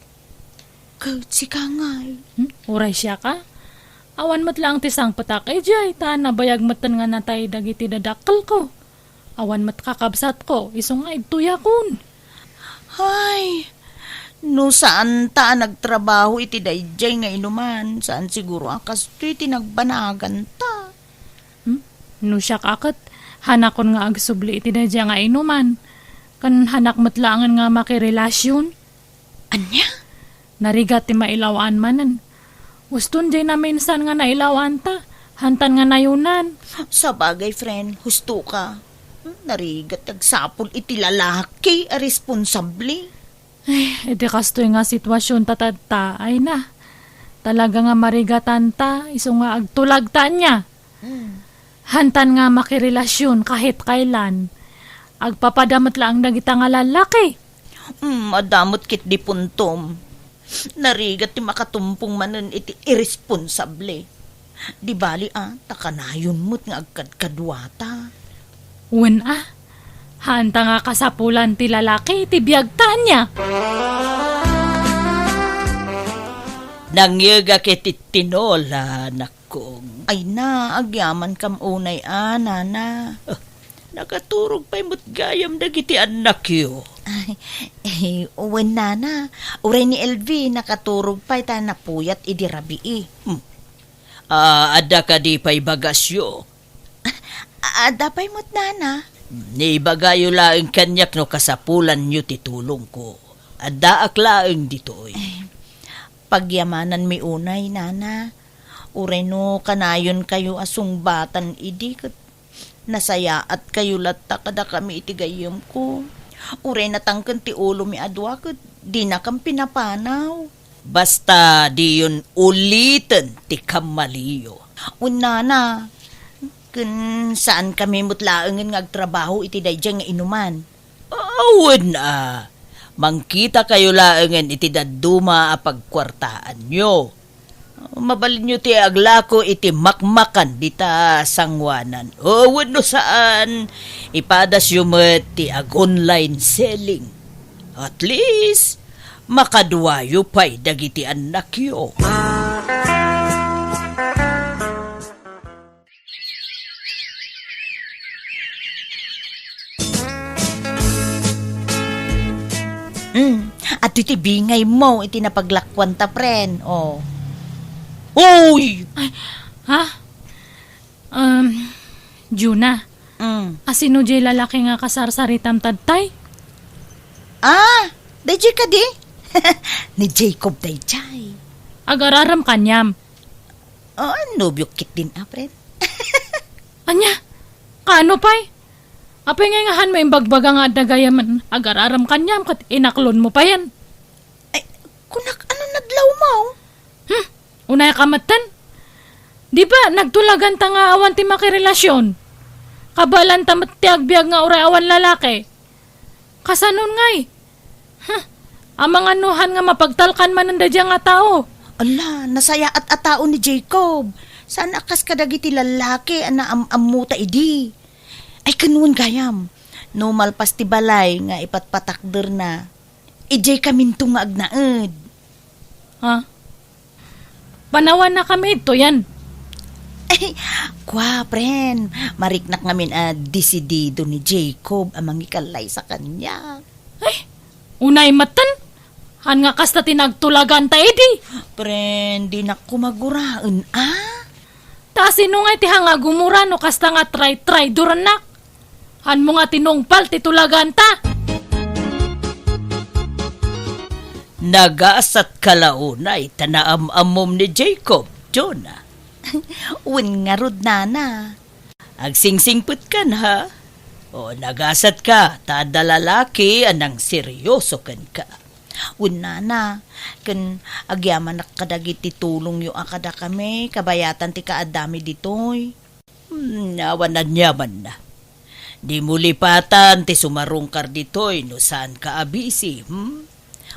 Ket sika ngay? Hmm? Uray siaka? Awan met laeng ti sangpetak idiay, ta nabayag metten nga natay dagiti dadakkelko. Awan met kakabsatko, isu nga idtoyakon. Ay, no saanta a nagtrabaho iti daydiay nga inuman, saan siguro a kastoy ti nagbanaganta. Hmm? No siak a ket, hanakon nga agsubli iti daydiay nga inuman. Ken hanak met laengen nga makirelasion. Ania? Narigat ti mailaw-an manen. Uston diay naminsan nga nailaw-anta, hantan nga nayunan. Sabagay, friend, husto ka. Hmm, narigat ti agsapul iti lalaki a responsable. Ay, iti kastoy nga sitwasionta tatta, ay na. Talaga nga marigatanta, isu nga agtulagta ania. Hmm. Hantan nga makirelasion kahit kailan. Agpapada met laeng dagita nga lalaki. Hmm, adda met ketdi puntom. Narigat ti makatumpong manen iti irresponsable. Di bali a, ta kanayon met nga agkadkaduata. Wen a, haanta nga kasapulan ti lalaki iti biagta ania. Nangyegak iti tinola, nakong. Ay na, agyamankam unay a, nana. Ah, nakaturog pay met gayam dagiti annakyo. Ay, eh, wen, nana. Uray ni Elvi, nakaturog pay ta napuyat idi rabii. Hmm. Ah, adda kadi pay bagasyo? A-, adda pay met, nana. Ibagayo laeng kaniak no kasapulanyo ti tulongko. Addaak laeng ditoy. Eh, pagyamananmi unay, nana. Uray no kanayonkayo a sungbatan idi ket nasayaatkayo latta kadakami iti gayyemko. Uray natangken ti ulomi a dua ket dinakam pinapanaw. Basta diyon uliten ti kammaliyo. Wen, nana, ken saankami met laengen nga agtrabaho iti daydiay nga inuman. Awan a, mangkitakayo laengen iti dadduma a pagkuartaanyo. Mabalinyo ti aglako iti makmakan dita sangoanan. O, wenno saan, ipadasyo met ti ag-online selling. At least, makaduayo pay dagiti annakyo. Hmm, adtoy ti bingaymo iti napaglakuanta, pren. Oh. Uy! Ay, ha? Um, Juna, Mm. asino jay lalaki nga kasarsaritam tattay? Ah, dayjay kadi? Ni Jacob dayjay. Agar-aram kaniam. Oh, nobyo ketdin, a, pren. Ania? Kaano pay? Apay ngay nga hanmo imbagbaga nga adda gayamen agar-aram kaniam ket inaklonmo payen? Ay, kunak, ano nadlawmo? Hmm, unay ka metten? Di ba nagtulaganta nga awan ti makirelasyon? Kabalanta met ti agbiag nga uray awan lalaki. Kasanon ngay? Huh, amangan no han nga mapagtalkan manen daydiay nga tao. Ala, nasayaat a tao ni Jacob. Saan a kas kadagiti lallaki a naam-ammota idi. Ay, ken wen gayam, no malpas ti balay nga ipatpatakderna, idiay kaminto nga agnaed. Ha? Panawanakami idtoyen. Ay, kua, pren, mariknak ngamin a desidido ni Jacob a mangikallaysa kaniak. Ay, unay metten. Han nga kasta ti nagtulaganta idi. Pren, dinak koma guraen, a? Ta asino ngay ti han nga gumura no kasta nga tray-, traidorannak? Hanmo nga tinungpal ti tulaganta. Nagasatka la unay ta naam-ammom ni Jacob, Jonah. Wen ngarud, nana. Agsingsingpetkan, ha? O, nagasatka ta adda lalaki a nangseryoso kenka. Wen, nana, ken agyamanak kadagiti tulongyo a kadakami, kabayatan ti kaaddami ditoy. Hmm, awan aniamanna. Dimo lipatan ti sumarungkar ditoy no saanka a busy, hmm?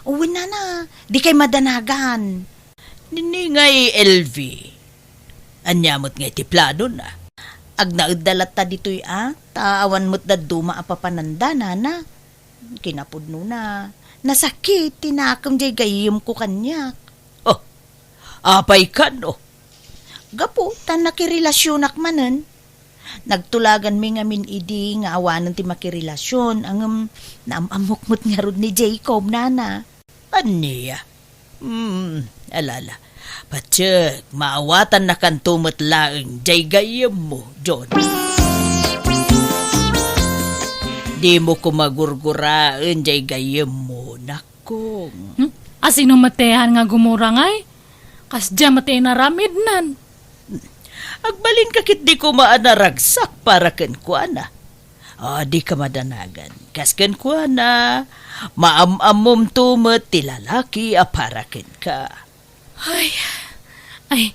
Wen, nana, dikay madanagan. Nini ngay, Elvi? Ania met ngay ti planona? Agnaedda latta ditoy a, ta awan met dadduma a papananda, nana. Kinapudnona, nasakit ti nakem jay gayyemko kaniak. Oh, apay kano? Gapu ta nakirelasionak manen. Nagtulaganmi ngamin idi nga awanen ti makirelasion, ngem naam-ammok met ngarud ni Jacob, nana. Ania? Hmm, alala. Patiek, maawatannakanto met laeng jay gayyemmo, John. Dimo koma gurguraen jay gayyemmo, nakong. Hmm? Asino met ti han nga gumura ngay? Kasdiay met ti inaramidnan. Agbalinka ketdi koma a naragsak para kenkuana. A, dika madanagan. Kas kenkuana, maam-ammomto met ti lalaki a para kenka. Ay, ay,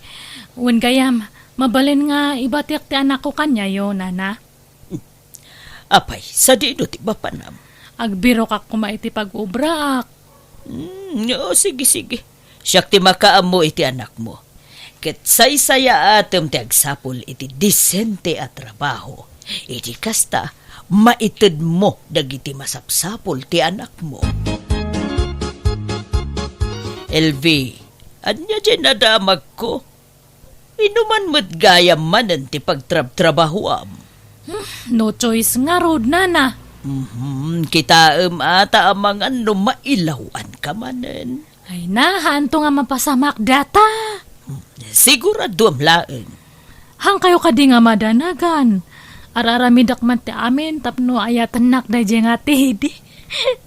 wen gayam, mabalin nga ibatiak ti anakko kaniayo, nana. Apay, sadino ti mapanam? Agbirokak koma iti pag-obraak. Mm, o, sige, sige. Siak ti makaammo iti anakmo. Ket saysayaatem ti agsapul iti disente a trabaho. Iti kasta, maitedmo dagiti masapsapul ti anakmo. Elvi, ania diay nadamagko? Inuman met gayam manen ti pagtrabtrabahoam. Hmm, no choice ngarud, nana. Mhm, kitaem ata amangan no mailawan ka manen. Ay na, haanto nga mapasamak data. Hmm, siguraduam laeng. Hangkayo kadi nga madanagan. Ar-aramidek man ti amin tapno ayatennak daydiay nga Teddy.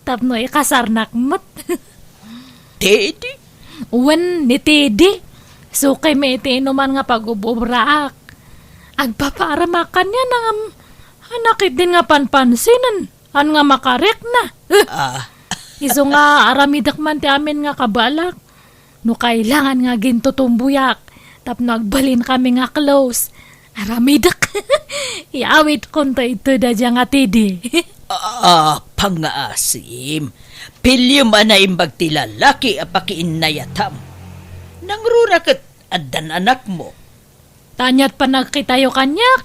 Tapno ikasarnak met. Teddy? Wen ni Teddy. Sukaymi iti inuman nga pag-ub-ubraak. Agpapaaramak kaniana ngem, anak idin nga panpansinen. Haan nga makarikna. Ah. Isu nga aramidek man ti amin nga kabalak. No kailangan nga gintutumboyak tapno agbalinkami nga close, aramidek. Iawidkonto iti daydiay nga Teddy. Ah, pangngaasim. Piliem a naimbag ti lalaki a pakiinnayatam. Nangruna ket addan anakmo. Ta ania't panagkitayo kaniak,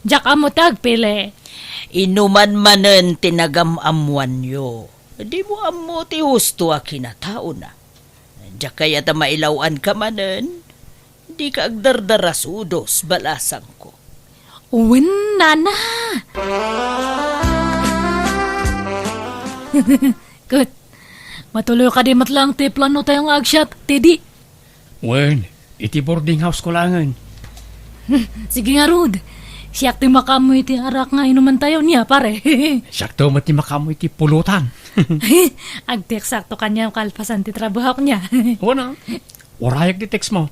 diak ammo ti agpili. Inuman manen ti nagam-ammoanyo. Dimo ammo ti husto a kinataona. Diak kayat a mailawan ka manen. Dika agdardarasudos, balasangko. Wen, nana. Ket, matuloy kadi met laeng ti plano tayo nga agsiat, Teddy? Wen, iti boarding house ko laengen. Sige ngarud. Siak ti makaammo iti arak nga inuman tayo niya, pare. Siakto met ti makaammo iti pulutan. Agteksakto kaniam kalpasan ti trabahok niya. Wen a. Urayak ti text mo.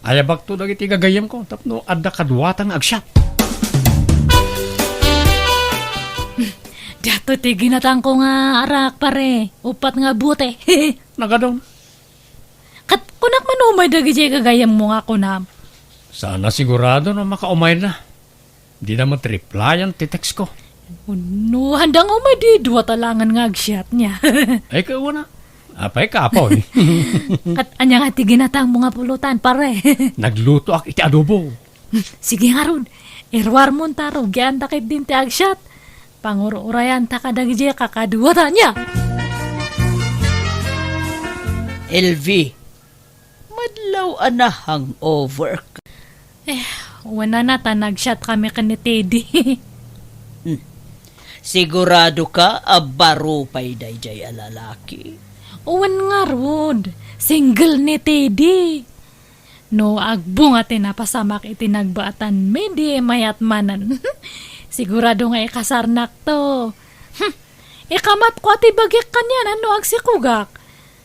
Ayabakto dagiti gagayyemko tapno adda kaduata nga agsiat. Datoy ti ginatangko nga arak, pare. Upat nga bote. Nagadon. Ket kunak man umay dagidiay gagayyemmo nga kunam. Saan a sigurado no makaumayna. Dida met replyan ti text ko. No, haanda nga umay, di dua ta laengen nga agsiat niya. Ay, kawana. Apay, kapoy. Ket ania nga ti ginatangmo nga pulutan, pare? Naglutoak iti adobo. Sige ngarud, iruarmon ta rugiandak idin ti agsiat. Pangur-urayanta kadagiti kakaduata niya. Elvi, madlaw a nahangover ka. Eh, wen a, ta nagsiat kami ken ni Teddy. Hmm. Sigurado ka a baro pay daydiay a lalaki? Wen ngarud, single ni Teddy. No agbunga ti napasamak iti nagbaatan, midi mayat manen. Sigurado nga ikasarnak to. Hmm, ikamatko a ti bagik kaniana no agsikugak.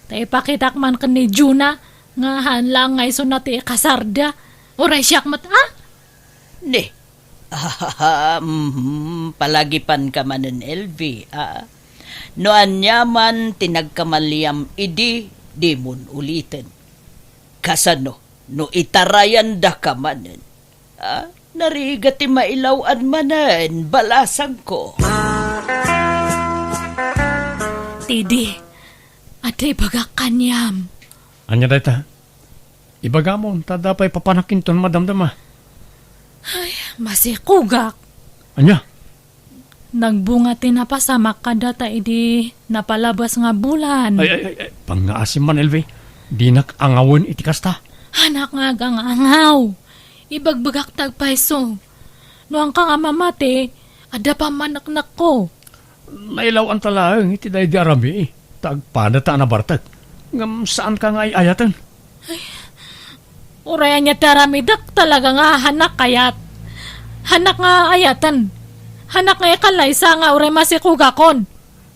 Ta ipakitak man ken ni Juna nga haan laeng nga isuna ti ikasarda. Uray siak met, a? Ne. Ah, mhm, palagipan ka manen, Elvi, a. No aniaman ti nagkamaliam idi, dimon uliten. Kasano no itarayanda ka manen? Ah, narigat ti mailaw-an manen, balasangko. Teddy, adda ibagak kaniam. Ania dayta? Ibagamon, ta adda pay papanakinton madamdama. Ay, masikugak. Ania? Nagbunga ti napasamak kadata idi napalabas nga bulan. Ay, ay, ay, ay, pangngaasim man, Elvi. Dinak angawen iti kasta. Haanak nga agangaw. Ibagbagak ti agpayso. No haanka nga mamati, adda pammaneknekko. Nailaw-anta laeng iti daydi a rami, ta agpada ta a nabartek. Ngem saanka nga ay-ayaten. Uray ania ti aramidek, talaga nga haanak kayat. Haanak nga ayaten. Haanak nga ikalaysa nga uray masikugakon.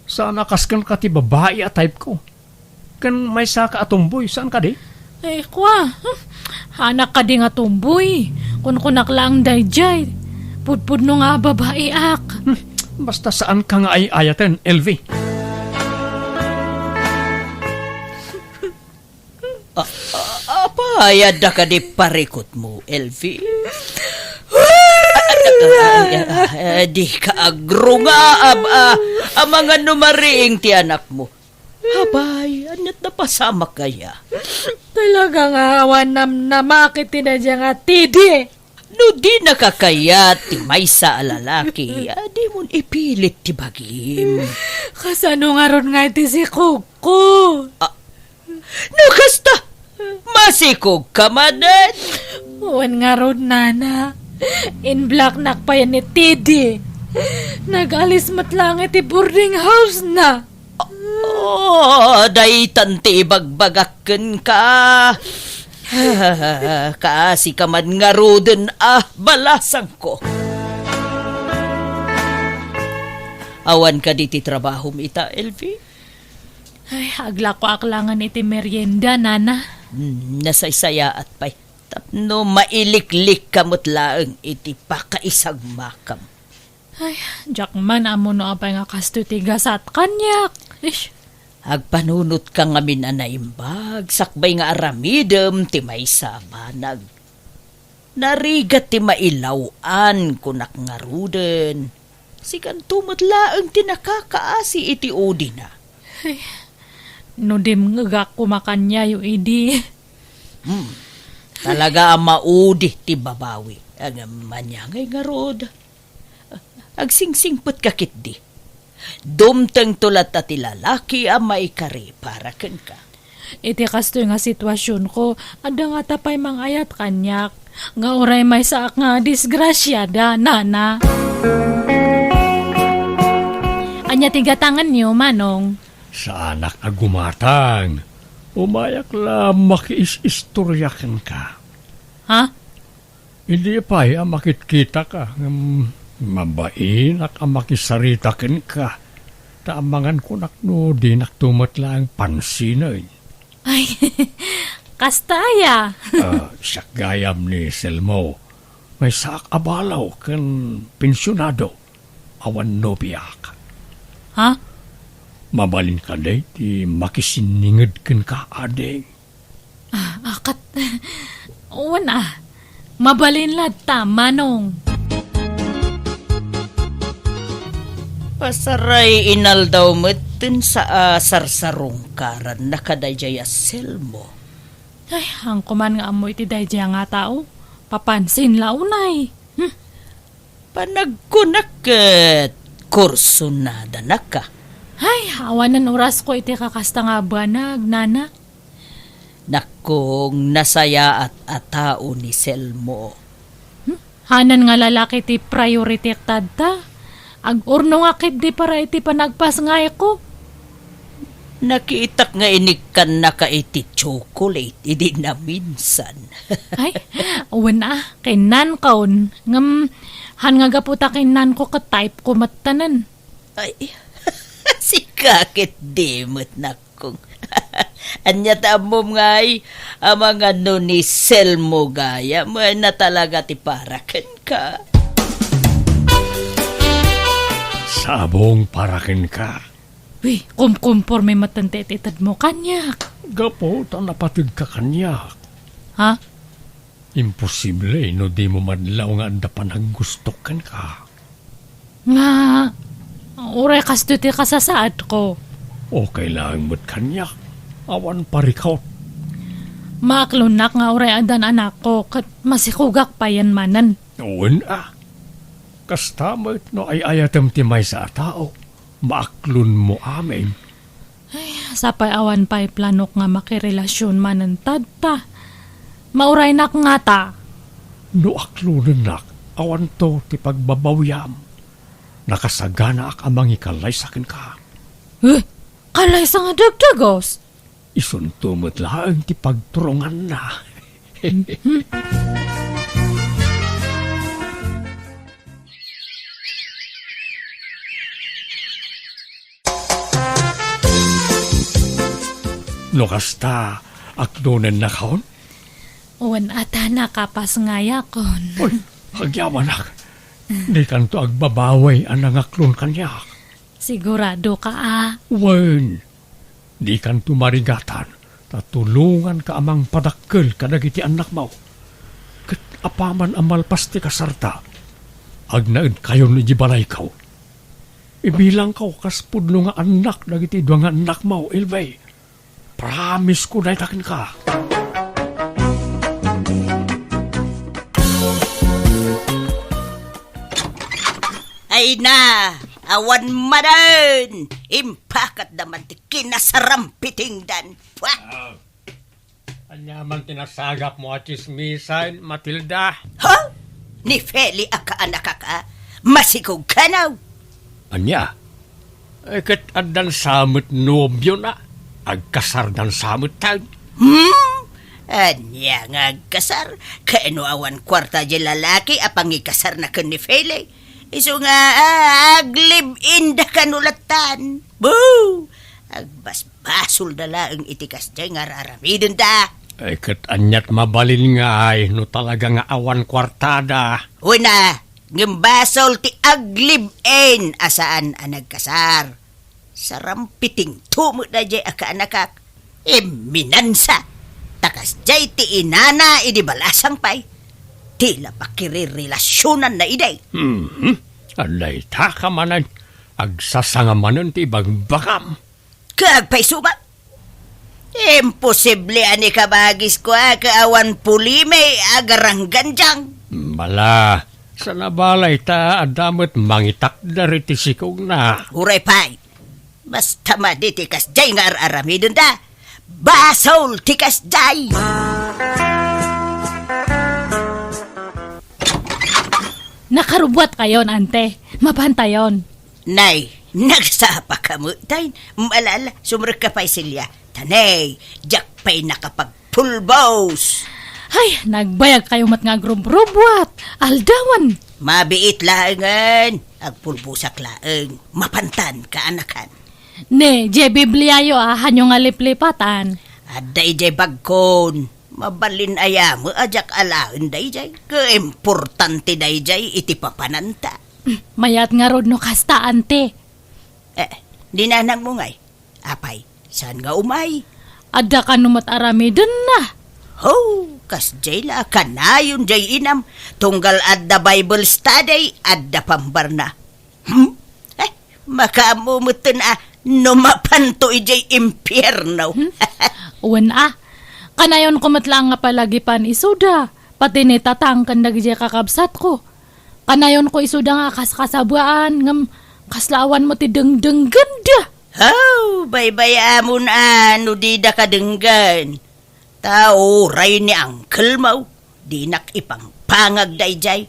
Saan a kas kenka ti babai a type ko. Ken maysaka a tomboy, saan kadi? Ay, kua. Hmm. Haanak kadi nga tomboy. Kunkunak laeng daydiay. Pudpudno nga babaiak. Hmm. Basta saanka nga ay-ayaten, Elvi. A-, a-, apay, adda kadi parikutmo, Elvi? Ay, ay, ay, dika agrunga, ab-, a, amangan no mariing ti anakmo. Abay, ania't napasamak aya? Talaga nga awan namnamak iti daydiay nga Teddy. No dinaka kayat ti maysa a lalaki, a, dimon ipilit ti bagim. Kasano ngarud nga iti sikogko? Ah, no kasta, masikogka manen. Wen ngarud, nana. In-blocknak pay ni Teddy. Nag-alis met laeng iti boarding house na. Oh, daytan ti ibagbagak kenka. Kaasika man ngaruden a balasangko. Awan kadi ti trabahom ita, Elvie? Ay, aglakoak laengen iti merienda, nana. Hmm, nasaysayaat pay. Tapno mailiklikka met laeng iti pakaisagmakam. Ay, diak man ammo no apay nga kastoy ti gasat kaniak. Ish. Agpanunotka ngamin a naimbag, sakbay nga aramidem ti maysa a banag. Narigat ti mailaw-an, kunak ngaruden. Sikanto met laeng ti nakakaasi iti udina. Ay, no dimngegak koma kaniayo idi. Hmm. Talaga a maudi ti babawi. Ag-, ania ngay ngarud? Agsingsingpetka ketdi. Dumtengto latta ti lalaki a maikari para kenka. Iti kastoy nga situasionko, adda ngata pay mangayat kaniak, nga uray maysaak nga disgrasiada, nana. Ania ti gatangenyo, Manong? Saanak a gumatang. Umayak la makiis-istoria kenka. Ha? Idi pay a makitkitaka, ngem mabainak a makisarita kenka, ta amangan kunak no dinakto met laeng pansinen. Ay, kasta aya? Ah, siak gayam ni Selmo. Maysaak a balo ken pensionado. Awan nobiak. Ha? Mabalin kadi ti makisinninged kenka, ading? Ah, ah, kat-, wen, ah. Mabalin latta, Manong. Pasaray inaldaw met ten sa-, a, sarsarungkaranna kadaydiay a Selmo. Ay, haanko man nga ammo iti daydiay nga tao. Papansin la unay. Hmm. Panagkunak ket kursunadanak a. Ay, awanen orasko iti kakasta nga banag, nana. Nakkong, nasayaat a tao ni Selmo. Hmm? Hanan nga lalaki ti priority tatta. Ag-urnongak ketdi para iti panagpasngayko. Nakitak nga inikkannaka iti chocolate idi naminsan. Ay, wen a, kinnankon. Ngem, han nga gapu ta kinnanko ket type ko mettanen. Ay, sika ketdi met, nakkong. Ania ta ammom ngay, amangan no ni Selmo gayam, ay, na talaga ti para kenka. Sabong para kenka. Wi, kumkumporme met ti itedmo kaniak. Gapu ta napateg ka kaniak. Ha? Imposible no dimo madlaw nga adda panaggustok kenka. Nga, uray kastoy ti kasasaadko. Okay laeng met kaniak. Awan parikot. Maaklonnak nga uray addan anakko, ket masikogak payen manen. Wen a. Kasta met no ay-ayatem ti maysa a tao. Maaklonmo amin. Ay, sapay awan pay planok nga makirelasyon manen tatta. Mauraynak ngata. No aklonennak, awanto ti pagbabawiam. Nakasaganaak a mangikalaysa kenka. Eh, kalaysa nga dagdagus? Isunto met laeng ti pagturonganna. No kasta, aklonennakon? Wen a ta, nakapasngayakon. Oy, agyamanak. Dikanto agbabawi a nangaklon kaniak. Sigurado ka a? Wen, dikanto marigatan, ta tulonganka a mangpadakkel kadagiti annakmo. Ket apaman a malpas ti kasarta, agnaedkayon idiay balayko. Ibilangko kas pudno nga annak dagiti dua nga annakmo, Elvie. Promise ko dayta kenka. Ay na, awan manen! Impakatda man ti kinasarampitengdan. Puah! Ah. Ania man ti nasagapmo a tsismisan, Matilda? Ha? Ni Feli a kaanakak a? Masikog kanaw? Ania? Eh, ket addan sa met nobiona? Agkasardan sa met tayo? Hmm? Ania nga agkasar? Kano awan kuarta di lalaki a pangikasarna ken ni Feli? Isu nga, ah, aglive-in da kano lattan. Boo! Agbasbasolda laeng iti kasdiay nga ar-aramidenda. Ay, ket aniat mabalin ngay no talaga nga awan kuartada? Una, ngem basol ti aglive-in a saan a nagkasar. Sarampitingto met daydiay a kaanakak. Imminansa. Ta kasdiay ti inana idi balasang pay. Ti la pakirirelasionanna idi. Mhm. Adda ita ka manen. Agsasanga manen ti ibagbagam. Kaagpayso ba? Imposible a ni kabagis ko a kaawan pulimi agarangganjang. Bala, sa nabala ita adda met mangitakder iti sikogna. Uray pay. Basta madi ti kasjay nga ar-aramidenda. Basol ti kasjay! Nakarubbuat kayon, ante. Mapantayon. Nay, nagsapa ka met, tay. Malala, sumrek ka pay, Celia. Tanay, diak pay nakapagpulbos. Ay, nagbayag kayo met nga agrubrubuat. Aldawan. Mabiit laengen. Agpulbosak laeng. Mapantan, kaanakan. Ne, diay Bibliayo a, hanyo nga liplipatan. Adda idiay bagkon. Mabalin aya met a diak alaen daydiay. Kaimportante daydiay iti papananta. Mayat ngarud no kasta, ante. Eh, ni nanangmo ngay? Apay, saan nga umay? Adda kano met aramidenna. Ho, kasdiay la, kanayon diay inam, tunggal adda Bible study, adda pambarna. Hmm? Eh, makaammo metten a no mapanto idiay impierno. Hmm? Wen a, kanayonko met laeng nga palagipan isuda, pati ni tatang ken dagiti kakabsatko. Kanayonko isuda nga kaskasabaan, ngem kasla awan met ti dengdenggenda. Haw, baybay-amon a no dida kadenggen. Ta uray ni uncle mo, dinak ipangpangag daydiay.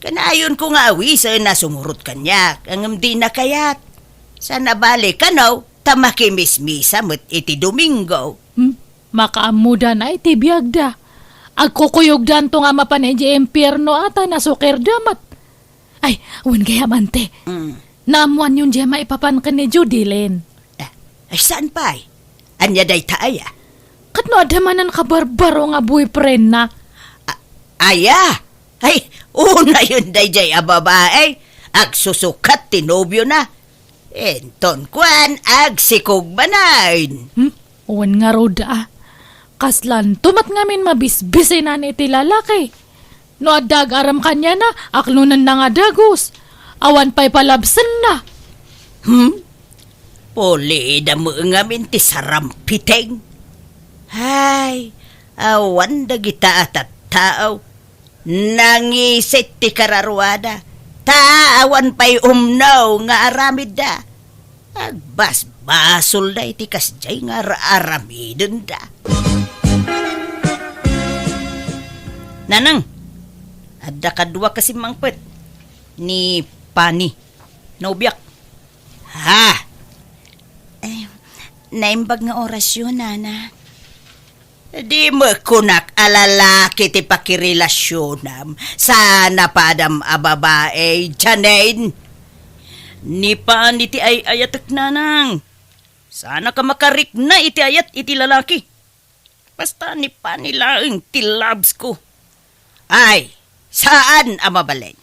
Kanayonko nga awisen a sumurot kaniak, ngem dina kayat. Saan a bale kano, ta makimismisa met iti Domingo. Hmm? Makaammodan a iti biagda. Agkukuyogdanto nga mapan idiay impierno a ta nasukirda met. Ay, wen gayam, ante. Mm. Naammoanyon diay maipapan ken ni Judilyn. Ah, ay, saan pay? Ania dayta aya? Ket no adda manen kabarbaro nga boyfriendna? A-, aya? Ay, unayon daydiay a babae. Agsusukat ti nobiona. Inton kuan, agsikog manen. Hmm? Wen ngarud a. Kaslanto met ngamin mabisbisinan iti lalaki. No adda ag-aram kaniana, aklonenna nga dagus. Awan pay palabsenna. Hmm? Pulida met ngamin ti sarampiteng. Ay, awan dagita a tattao. Nangisit ti kararuada, ta awan pay umno nga aramidda. Agbasbasolda iti kasdiay nga ar-aramidenda. Nanang, adda kadua ka simmangpet. Ni Pani. Nobiak. Ha? Eh, naimbag nga orasyo, nana. Di met kunak a lalaki ti pakirelasionam. Saan a padam a babae, Janine. Ni Pani ti ay-ayatek, nanang. Saan a ka makarikna iti ayat iti lalaki. Basta ni Pani laeng ti loves ko. Ay, saan a mabalin.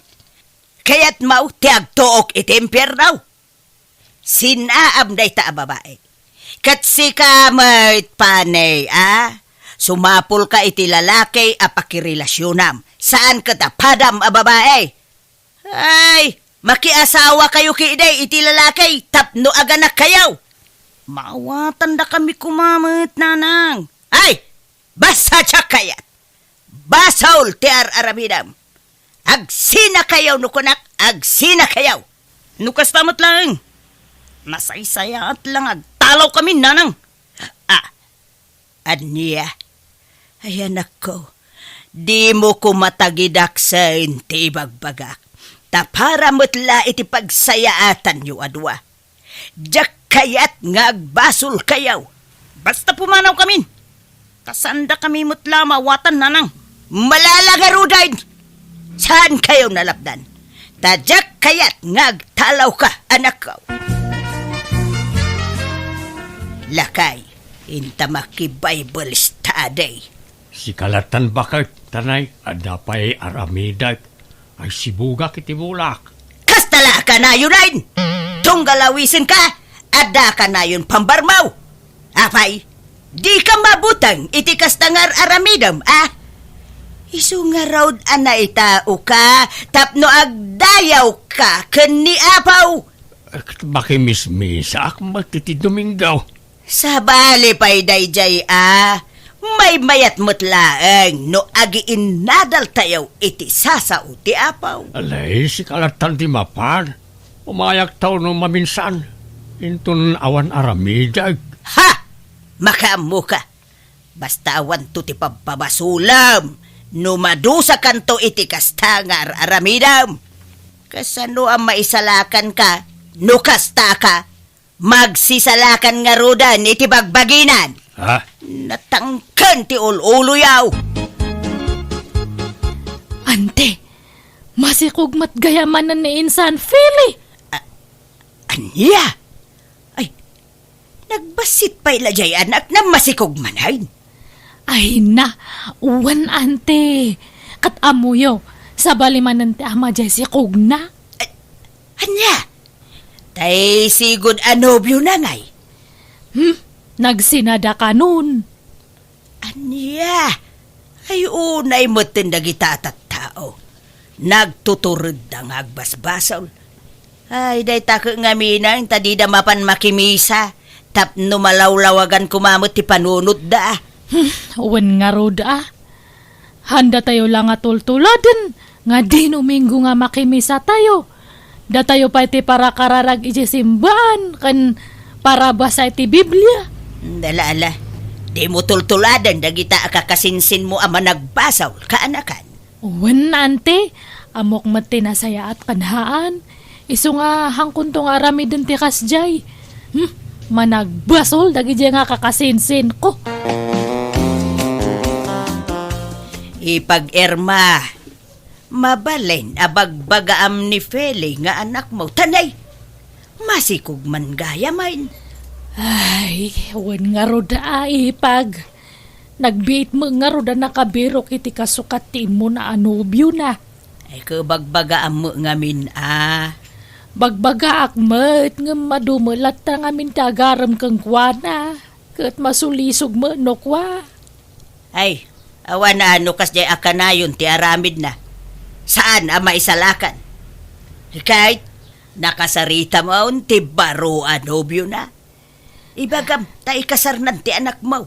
Kayatmo ti agtuok iti impierno? Sinaam dayta a babae. Ket sika met, Pani, a? Sumapulka iti lalaki a pakirelasionam. Saan ket a padam a babae. Ay, Makiasawakayo ketdi iti lalaki tapno aganakkayo. Maawatandakami koma met, nanang. Ay! Basta diak kayat! Basol ti ar-aramidem! Agsinakayo no kunak, agsinakayo! No kasta met laeng, nasaysayaat la nga agtalawkami, nanang. Ah, ania? Ay, anakko, dimo koma tagidaksen ti ibagbagak. Ta para met la iti pagsayaatanyo a dua. Diak kayat nga agbasolkayo. Basta pumanawkamin. Ta saandakami met la maawatan, nanang. Malala ngaruden! Saankayo nalapdan. Ta diak kayat nga agtalawka, anakko. Lakay, inta maki-Bible study. Sika lattan baket, tanay, adda pay aramidek. Ay, sibugak iti bulak. Kasta la a kanayon, Nain! Tunggal awisenka, adda kanayon pambarmaw! Apay, dika mabuteng iti kasta nga ar-aramidem, a? Isu ngarud a naitaoka tapno agdayawka ken ni Apo. Ket makimismisaak met iti Domingo. Sabali pay daydiay a, maymayat met laeng no agiinnadaltayo iti sasao ti Apo. Alay, sika lattan ti mapan. Umayakto no maminsan. Inton awan aramidek. Ha! Makaammoka. Basta awanto ti pabpabasolem no madusakanto iti kasta nga ar-aramidem. Kasano a maisalakanka no kastaka? Magsisalakan ngaruden iti bagbaginan. Ha? Natangken ti ul-uloyo. Ante, masikog met gayam ni Insan Feli. A-, ania? Ay, nagbassit pay la diay anakna, masikog manen. Ay na, wen, ante. Ket ammoyo, sabali manen ti ama diay sikogna. A-, ania? Tay sigud a nobiona ngay? Hmm? Nagsinada kanon. Ania? Ay, unay metten dagita a tattao. Nagtuturedda nga agbasbasol. Ay, dayta ket ngamin, ta dida mapan makimisa, tapno malawlawagan koma met ti panunotda. Hmm, wen ngarud a. Haandatayo la nga tultuladen nga Domingo nga makimisatayo. Datayo pay ti parakararag idiay simbaan ken parabasa iti Biblia. Ala, ala. Dimo tultuladen dagita a kakasinsinmo a managbasol, kaanakan. Wen, ante, ammok met ti nasayaat ken haan. Isu nga, haankonto nga aramiden ti kasdiay. Hmm, managbasol dagidiay nga kakasinsinko. Ipag Irma, mabalin a bagbagaam ni Feli nga anakmo, tanay, masikog man gayam. Ay, wen ngarud a, ipag. Nagbiit met ngarud a nakabirok iti kasukat ti immuna a nobiona. Ay, ket bagbagaam met ngamin a. Bagbagaak met, ngem adu met latta ngamin ti agarem kenkuana. Ket masulisog met no kua. Ay, awan a no kasdiay a kanayon ti aramidna. Saan a maisalakan. Ket nakasaritam ti baro a nobiona. Ibagam ta ikasarnan ti anakmo.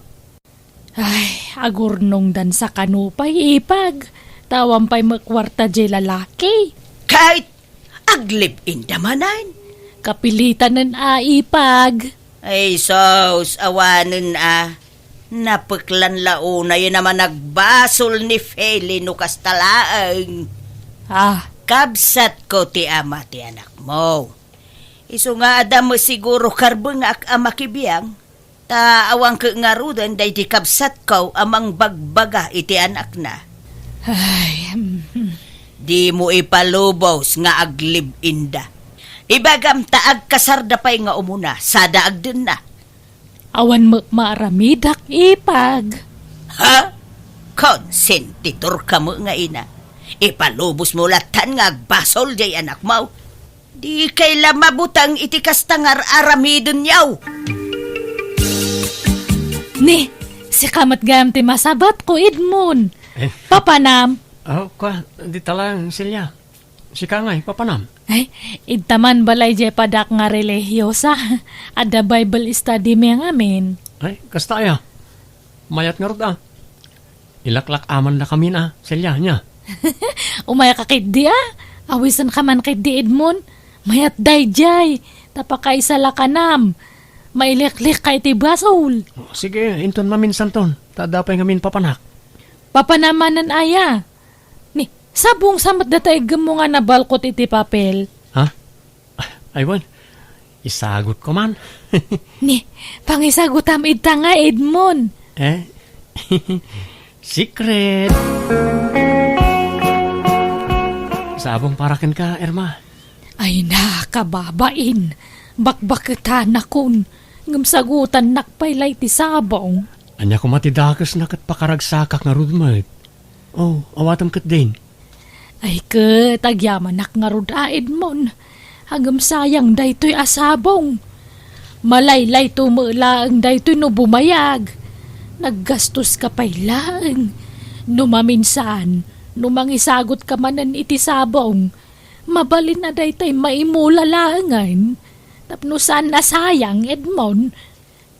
Ay, agurnongdan sa kano pay, ipag. Ta awan pay met kuarta diay lalaki. Ket aglive-inda manen. Kapilitanen a, ipag. Ay, sus, awanen a. Napeklan la unayen a managbasol ni Feli no kasta laeng. Ah. Kabsatko ti ama ti anakmo. Isu nga adda met siguro karbengak a makibiang, ta awan ket ngaruden daydi kabsatko a mangbagbaga iti anakna. Ay, mm. Dimo ipalubos nga aglive-inda. Ibagam ta agkasarda pay nga umuna, sada agdenna. Awan met maaramidak, ipag. Ha? Konsentiturka met nga ina. Ipalubosmo lattan nga agbasol diay anakmo. Dikay la mabuteng iti kasta nga ar-aramidenyo. Ni, sika met gayam ti masabatko, Edmond. Eh. Papanam. Oh, kua, dita lang, Celia. Sika ngay, papanam? Ay, idta man balay diay padak nga relihiyosa. Adda Bible study mi ngamin. Ay, kasta aya. Mayat ngarud a. Ilaklak-aman da kamin a, Celia, nia? Umayka ketdi a. Awisenka man ketdi, Edmond. Mayat daydiay. Ta pakaisa la kanam. Maileklekka iti basol. O, sige, inton maminsanton. Ta adda pay ngamin papanak. Papanam manen aya. Ni, sabong sa met data iggemmo nga nabalkot iti papel. Ha? Ay, wen. Isagutko man. Ni, pangisagutam idta nga, Edmond. Eh? Secret. Sabong para kenka, Irma. Ay na, kababain. Bakbaketanakon. Ngem sagutannak pay la iti sabong. Ania koma ti dakesna ket pakaragsakak ngarud met. O, awatem ketdin. Ay ket, agyamanak ngarud a, Edmond. Ngem sayang daytoy a sabong. Malaylayto met laeng daytoy no bumayag. Naggastoska pay laeng. No maminsan, no mangisagutka manen iti sabong, mabalin a daytay maimula laengen. Tapno saan a sayang, Edmond,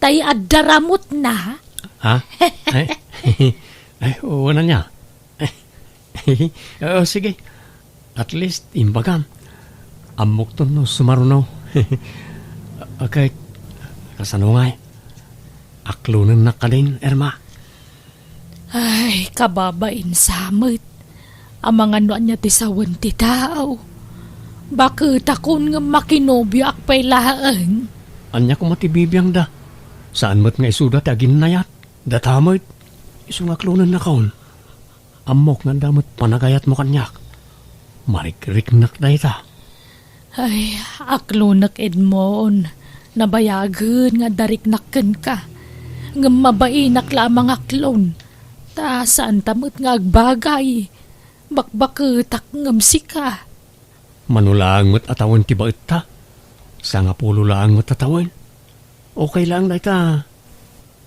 tay adda ramutna. Ha? Ay, ay, wen ania? O, sige. At least, imbagam. Ammokton no sumaruno. Okay, kasano ngay? Aklonennak kadin, Irma? Ay, kababain sa met. Amangan no ania ti sawen ti tao. Baketakon ngem makinobioak pay laeng. Ania koma ti bibiangda? Saan met nga isuda ti aginnayat? Data met. Isu nga aklonennakon. Ammok nga adda met panagayatmo kaniak. Marikriknak dayta. Ay, aklonek, Edmond. Nabayagen nga adda riknak kenka. Ngem mabainak la a mangaklon. Ta saanta met nga agbagay. Bakbaketak ngem sika. Mano laeng met a tawen ti baetta? Sangapulo laeng met a tawen. Okay laeng dayta.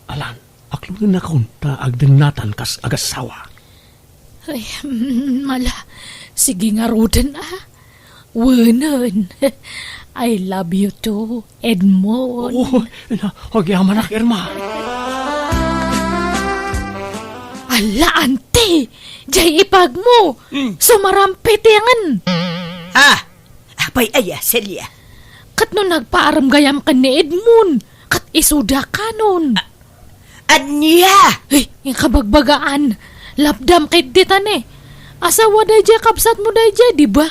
Alan, aklonennakon ta agdennatan kas agassawa. Ay, mm, mala, sige ngaruden a. Wenen. I love you too, Edmond. Oo, na, agyamanak, Irma. Ala, ante! Jay ipagmo! Hmm. Sumarampitengen! Ah! Apay aya, Celia? Ket no nagpaaram gayam ken ni Edmond, ket isuda kanon. A-, ania? Ay, inkabagbagaan. Lapdam ket ditane. Asawa daydiay kabsatmo daydiay, di ba?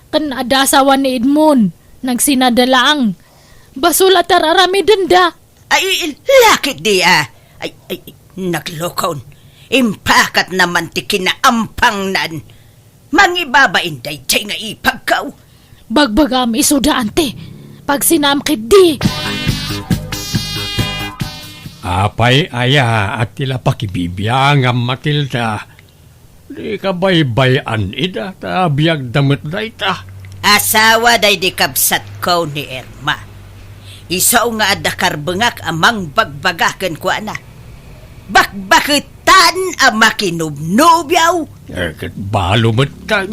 Ken adda asawa ni Edmond, nagsinada laeng. Basol a tar-aramidenda. Ay, lakit di, ah. Ay, ay, naglokon. Impakatna man ti kinaampangnan. Mangibabain daydiay nga ipagkaw. Bagbagam isuda, ante. Pagsinaam ketdi. Apay aya a ti la pakibibiangam, Matilda? Di ka baybay-an ida, ta biagda met dayta. Asawa daydi kabsatko ni Irma. Isu nga adda karbengak a mangbagbaga kenkuana. Bakbaketan a makinubnubio. Eh, ket balo met kan.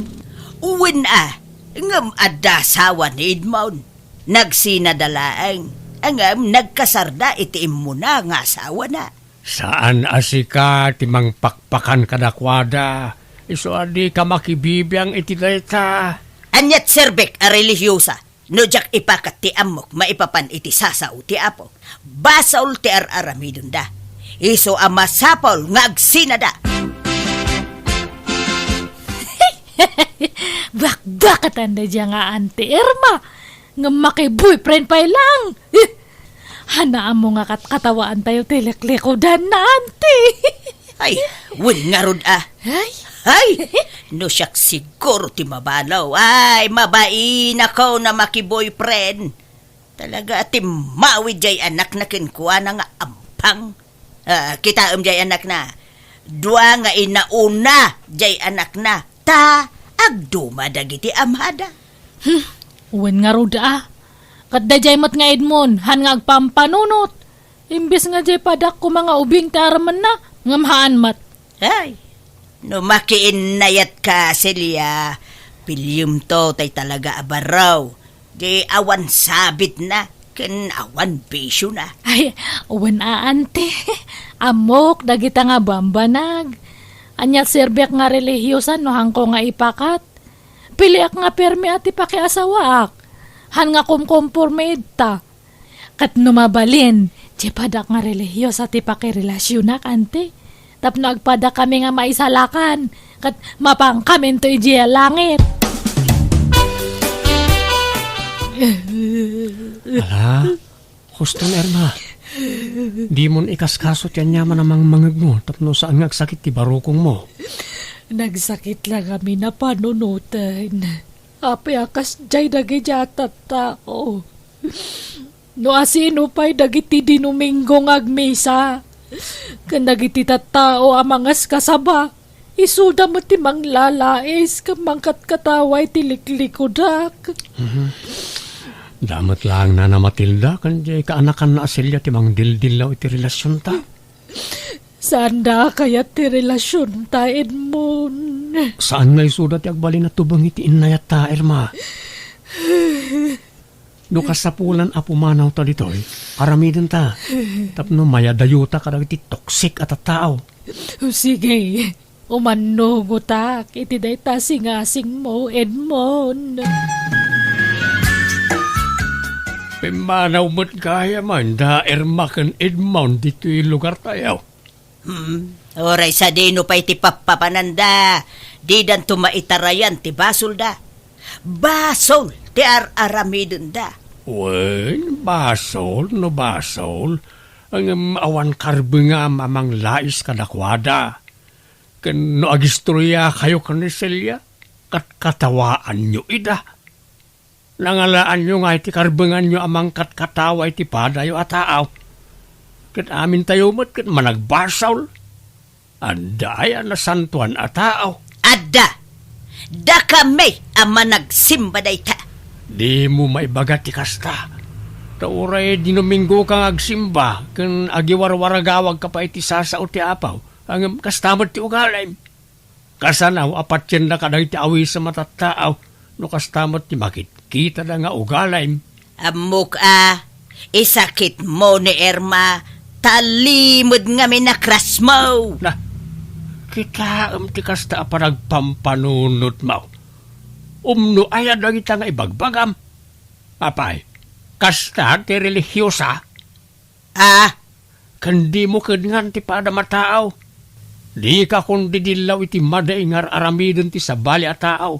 Wen a, ngem adda asawa ni Edmond. Nagsinada laeng, ngem nagkasarda iti immuna nga asawana. Saan a sika ti mangpakpakan kadakuada, isu a dika makibibiang iti dayta. Ania ti serbek a relihiyosa no diak ipakat ti ammok maipapan iti sasao ti Apo? Basol ti ar-aramidenda. Isu a masapul nga agsinada. Bakbakatan daydiay nga Auntie Irma. Ngem makiboyfriend pay laeng. Eh, haan a ammo nga katkatawaantayo ti liklikudanna, Auntie. Ay, wen ngarud a. Ay. Ay, no siak siguro ti mabalo. Ay, mabainakon a makiboyfriend. Talaga a timmawid jay anakna kenkuana nga ampang. Ah, kitaem jay anakna. Dua nga inauna jay anakna. Ta agduma dagiti amada. Hmm, wen ngarud a. Ket daydiay met nga Edmond, haan nga agpampanunot. Imbes nga jay padak koma nga ubing ti armenna, ngem haan met. Ay, no makiinnayatka, Celia, Piliem to tay talaga a barraw. Di awan sabitna, ken awan bisiona. Ay, wen a, ante. Ammok dagita nga bambanag. Ania ti serbiak nga relihiosa no haanko nga ipakat? Piliak nga permi a ti pakiasawaak. Haan nga kumkomporme ita. Ket no mabalin, di padak nga relihiosa ti pakirelasionak, ante. Tapno agpadakami nga maisalakan, ket mapankaminto idiay langit. Ala, huston, Irma. Dimon ikaskaso ti aniaman a mangmangegmo tapno saan nga agsakit ti barukongmo. Nagsakit la ngamin a panunoten. Apay a kasdiay dagiti a tattao? No asino pay dagiti Dinomingo nga agmisa, ken dagiti tattao a mangaskasaba, isuda met ti manglalais ken mangkatkatawa iti liklikudak. Mhm. Damet laeng, Nana Matilda, ken diay kaanakanna a Celia ti mangdildillaw iti relasionta. Saanda a kayat ti relasionta, Edmond. Saan nga isuda ti agbalin a tubeng iti innayatta, Irma. No kasapulan a pumanawta ditoy, aramidenta tapno mayadayota kadagiti toxic a tattao. O sige, umannugotak iti dayta a singasingmo, Edmond. Pimmanaw met gayamen da Irma ken Edmond ditoy lugartayo. Hmm, uray sadino pay ti pappapananda, didanto maitarayan ti basolda. Basol ti ar-aramidenda. Wen, basol no basol, ngem awan karbengam a manglais kadakuada. Ken no agistoryakayo ken ni Celia, katkatawaanyo ida. Nangalaanyo nga iti karbenganyo a mangkatkatawa iti padayo a taaw. Ket amintayo met ket managbasol. Adda aya nasantoan a taaw? Adda! Dakami a managsimba dayta. Dimo maibaga ti kasta. Ta uray Dinomingoka nga agsimba ken agiwarwaragawagka pay iti sasao ti Apo, ngem kasta met ti ugalim. Kasano a patienna kadagiti awisem a tattaaw no kasta met ti makitkitada nga ugalim? Ammok a, isakitmo ni Irma, ta limed ngamin a crushmo. Na, kitaem ti kasta a panagpampanunotmo. Umno aya dagita nga ibagbagam? Apay, kasta ti relihiosa? Ah, ken dimo kedngan ti padam a taaw. Dika kondidillaw iti madi nga ar-aramiden ti sabali a taaw.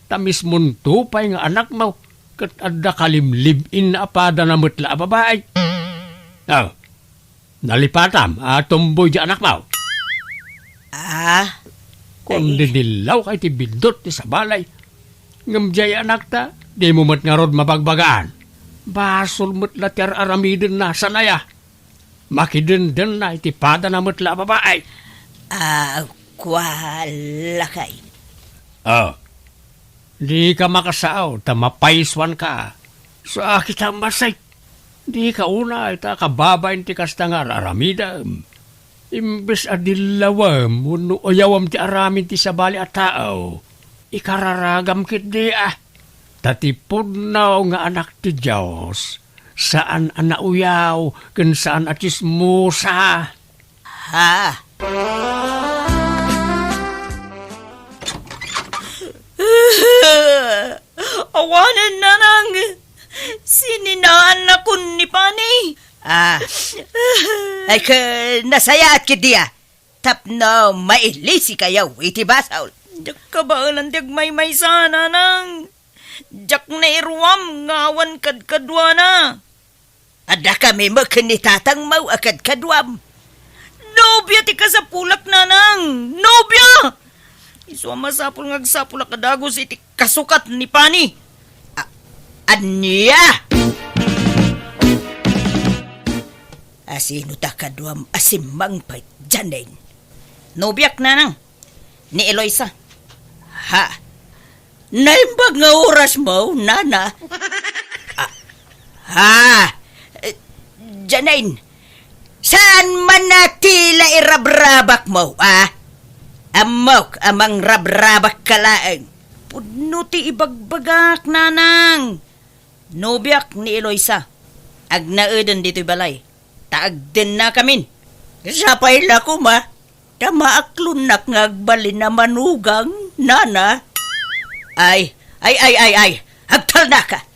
Ta mismonto pay nga anakmo, ket adda kalimlib-inna a padana met la a babai. Oh, nalipatam a tomboy di anakmo. Ah, kondidillawka iti biddut ti sabali. Ngem diay anakta, dimo met ngarud mabagbagaan. Basol met la ti ar-aramidenna, saan aya? Makidendenna iti padana met la a babai. Ah, kua, lakay. Oh, dika makasao ta mapaysuanka. Sakit a masik. Dika unay ta kababain ti kasta nga ar-aramidem. Imbes a dillawem wenno uyawem ti aramid ti sabali a tao, ikararagam ketdi a. Ta ti pudno nga anak ti Dios, saan a nauyaw ken saan a tsismosa. Ha? Awanen, nanang. Sininaannakon ni Pani. Ah. Ay, ka, nasayaat ketdi a. Tapno mailisikayo iti basol. Diak kabaelan ti agmaymaysa, nanang. Diak nairuam nga awan kadkaduana. Adda kami met ken ni tatangmo a kadkaduam. Nobia ti kasapulak, nanang! Nobia! Isu a masapul nga agsapulak a dagus iti kasukat ni Pani. A-, ania? Asino ta kaduam a simmangpet, Janine? Nobiak, nanang. Ni Eloisa. Ha? Naimbag nga orasmo, nana? Ah, ha? Eh, Janine, saan man a tila irabrabakmo, ah? Ammok a mangrabrabakka laeng. Pudno ti ibagbagak, Nanang. Nobiak ni Eloisa. Agnaeden ditoy balay. Ta agdennakamin. Sapay la koma, ta maaklonnak nga agbalin a manugang, nana. Ay, ay, ay, ay, ay, agtalnaka.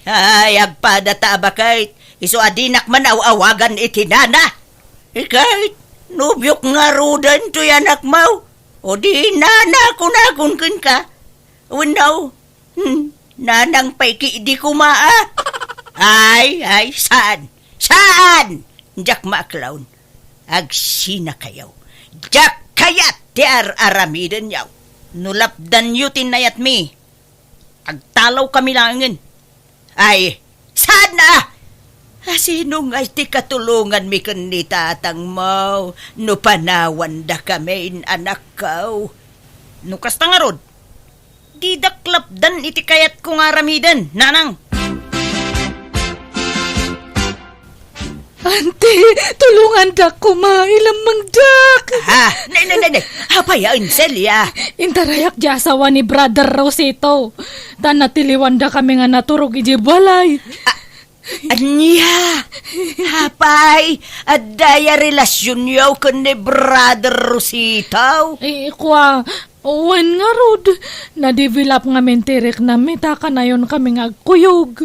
Ay, agpada ta a baket, isu a dinak man aw-awagan iti nana. Ikay, nobiok ngaruden toy anakmo. O di nana kunakon kenka. Wenno, hmm, nanang pay ki di koma, a? Ay, ay, saan? Saan? Diak maaklon. Agsinakayo. Diak kayat ti ar-aramidenyo. No lapdanyo ti nayatmi, agtalawkami laengen. Ay, saan a? A, sino ngay ti katulonganmi ken ni tatangmo no panawandakamin, anakko? No kasta ngarud, didak lapdan iti kayatko nga aramiden, nanang. Auntie, tulongandak koma, ilemmengdak. Ha? Ne, ne, ne, ne. Apay a, Celia? Intarayak di asawa ni Brother Rosito. Ta natiliwandakami nga naturog idiay balay. A-, ania? Apay, adda aya relasionyo ken ni Brother Rosito? Eh, kua, wen ngarud, nadevelop ngamin ti riknam ita kanayon kami nga agkuyog.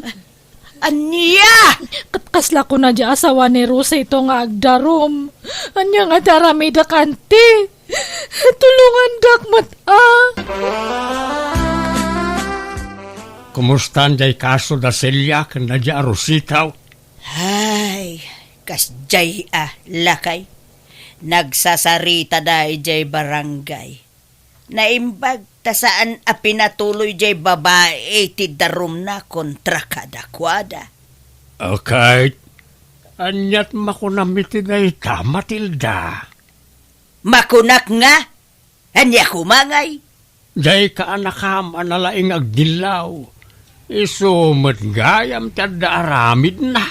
Ania? Ket kasla kuna di asawa ni Rosito nga agdarum. Ania nga ti aramidek, auntie? Tulongandak met, a. Kumustan diay kaso da Celia ken da di a Rosito? Ay, kasdiay a, lakay. Nagsasaritada idiay barangay. Naimbag ta saan a pinatuloy diay babai ti darumna kontra kadakuada. Ket aniat makunam iti dayta, Matilda? Makunak nga, ania koma ngay? Diay kaanakam a nalaing agdillaw. Isu met gayam ti adda aramidna.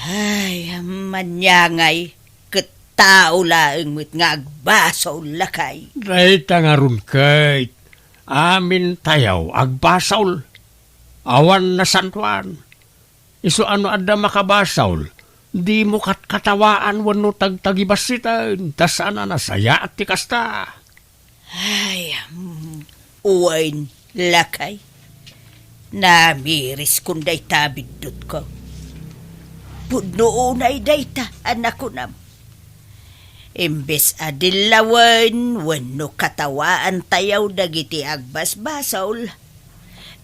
Ay, ania ngay, ket tao laeng met nga agbasol, lakay. Dayta ngarud ket, amintayo agbasol. Awan nasantoan. Isu a no adda makabasol, dimo katkatawaan wenno tagtagibassiten, ta saan a nasayaat ti kasta. Ay, mm, wen, lakay. Namiriskon dayta biddutko. Pudno unay dayta a nakunam. Imbes a dillawen wenno katawaantayo dagiti agbasbasol,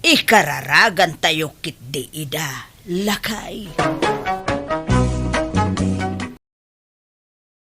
ikararagantayo ketdi ida, lakay.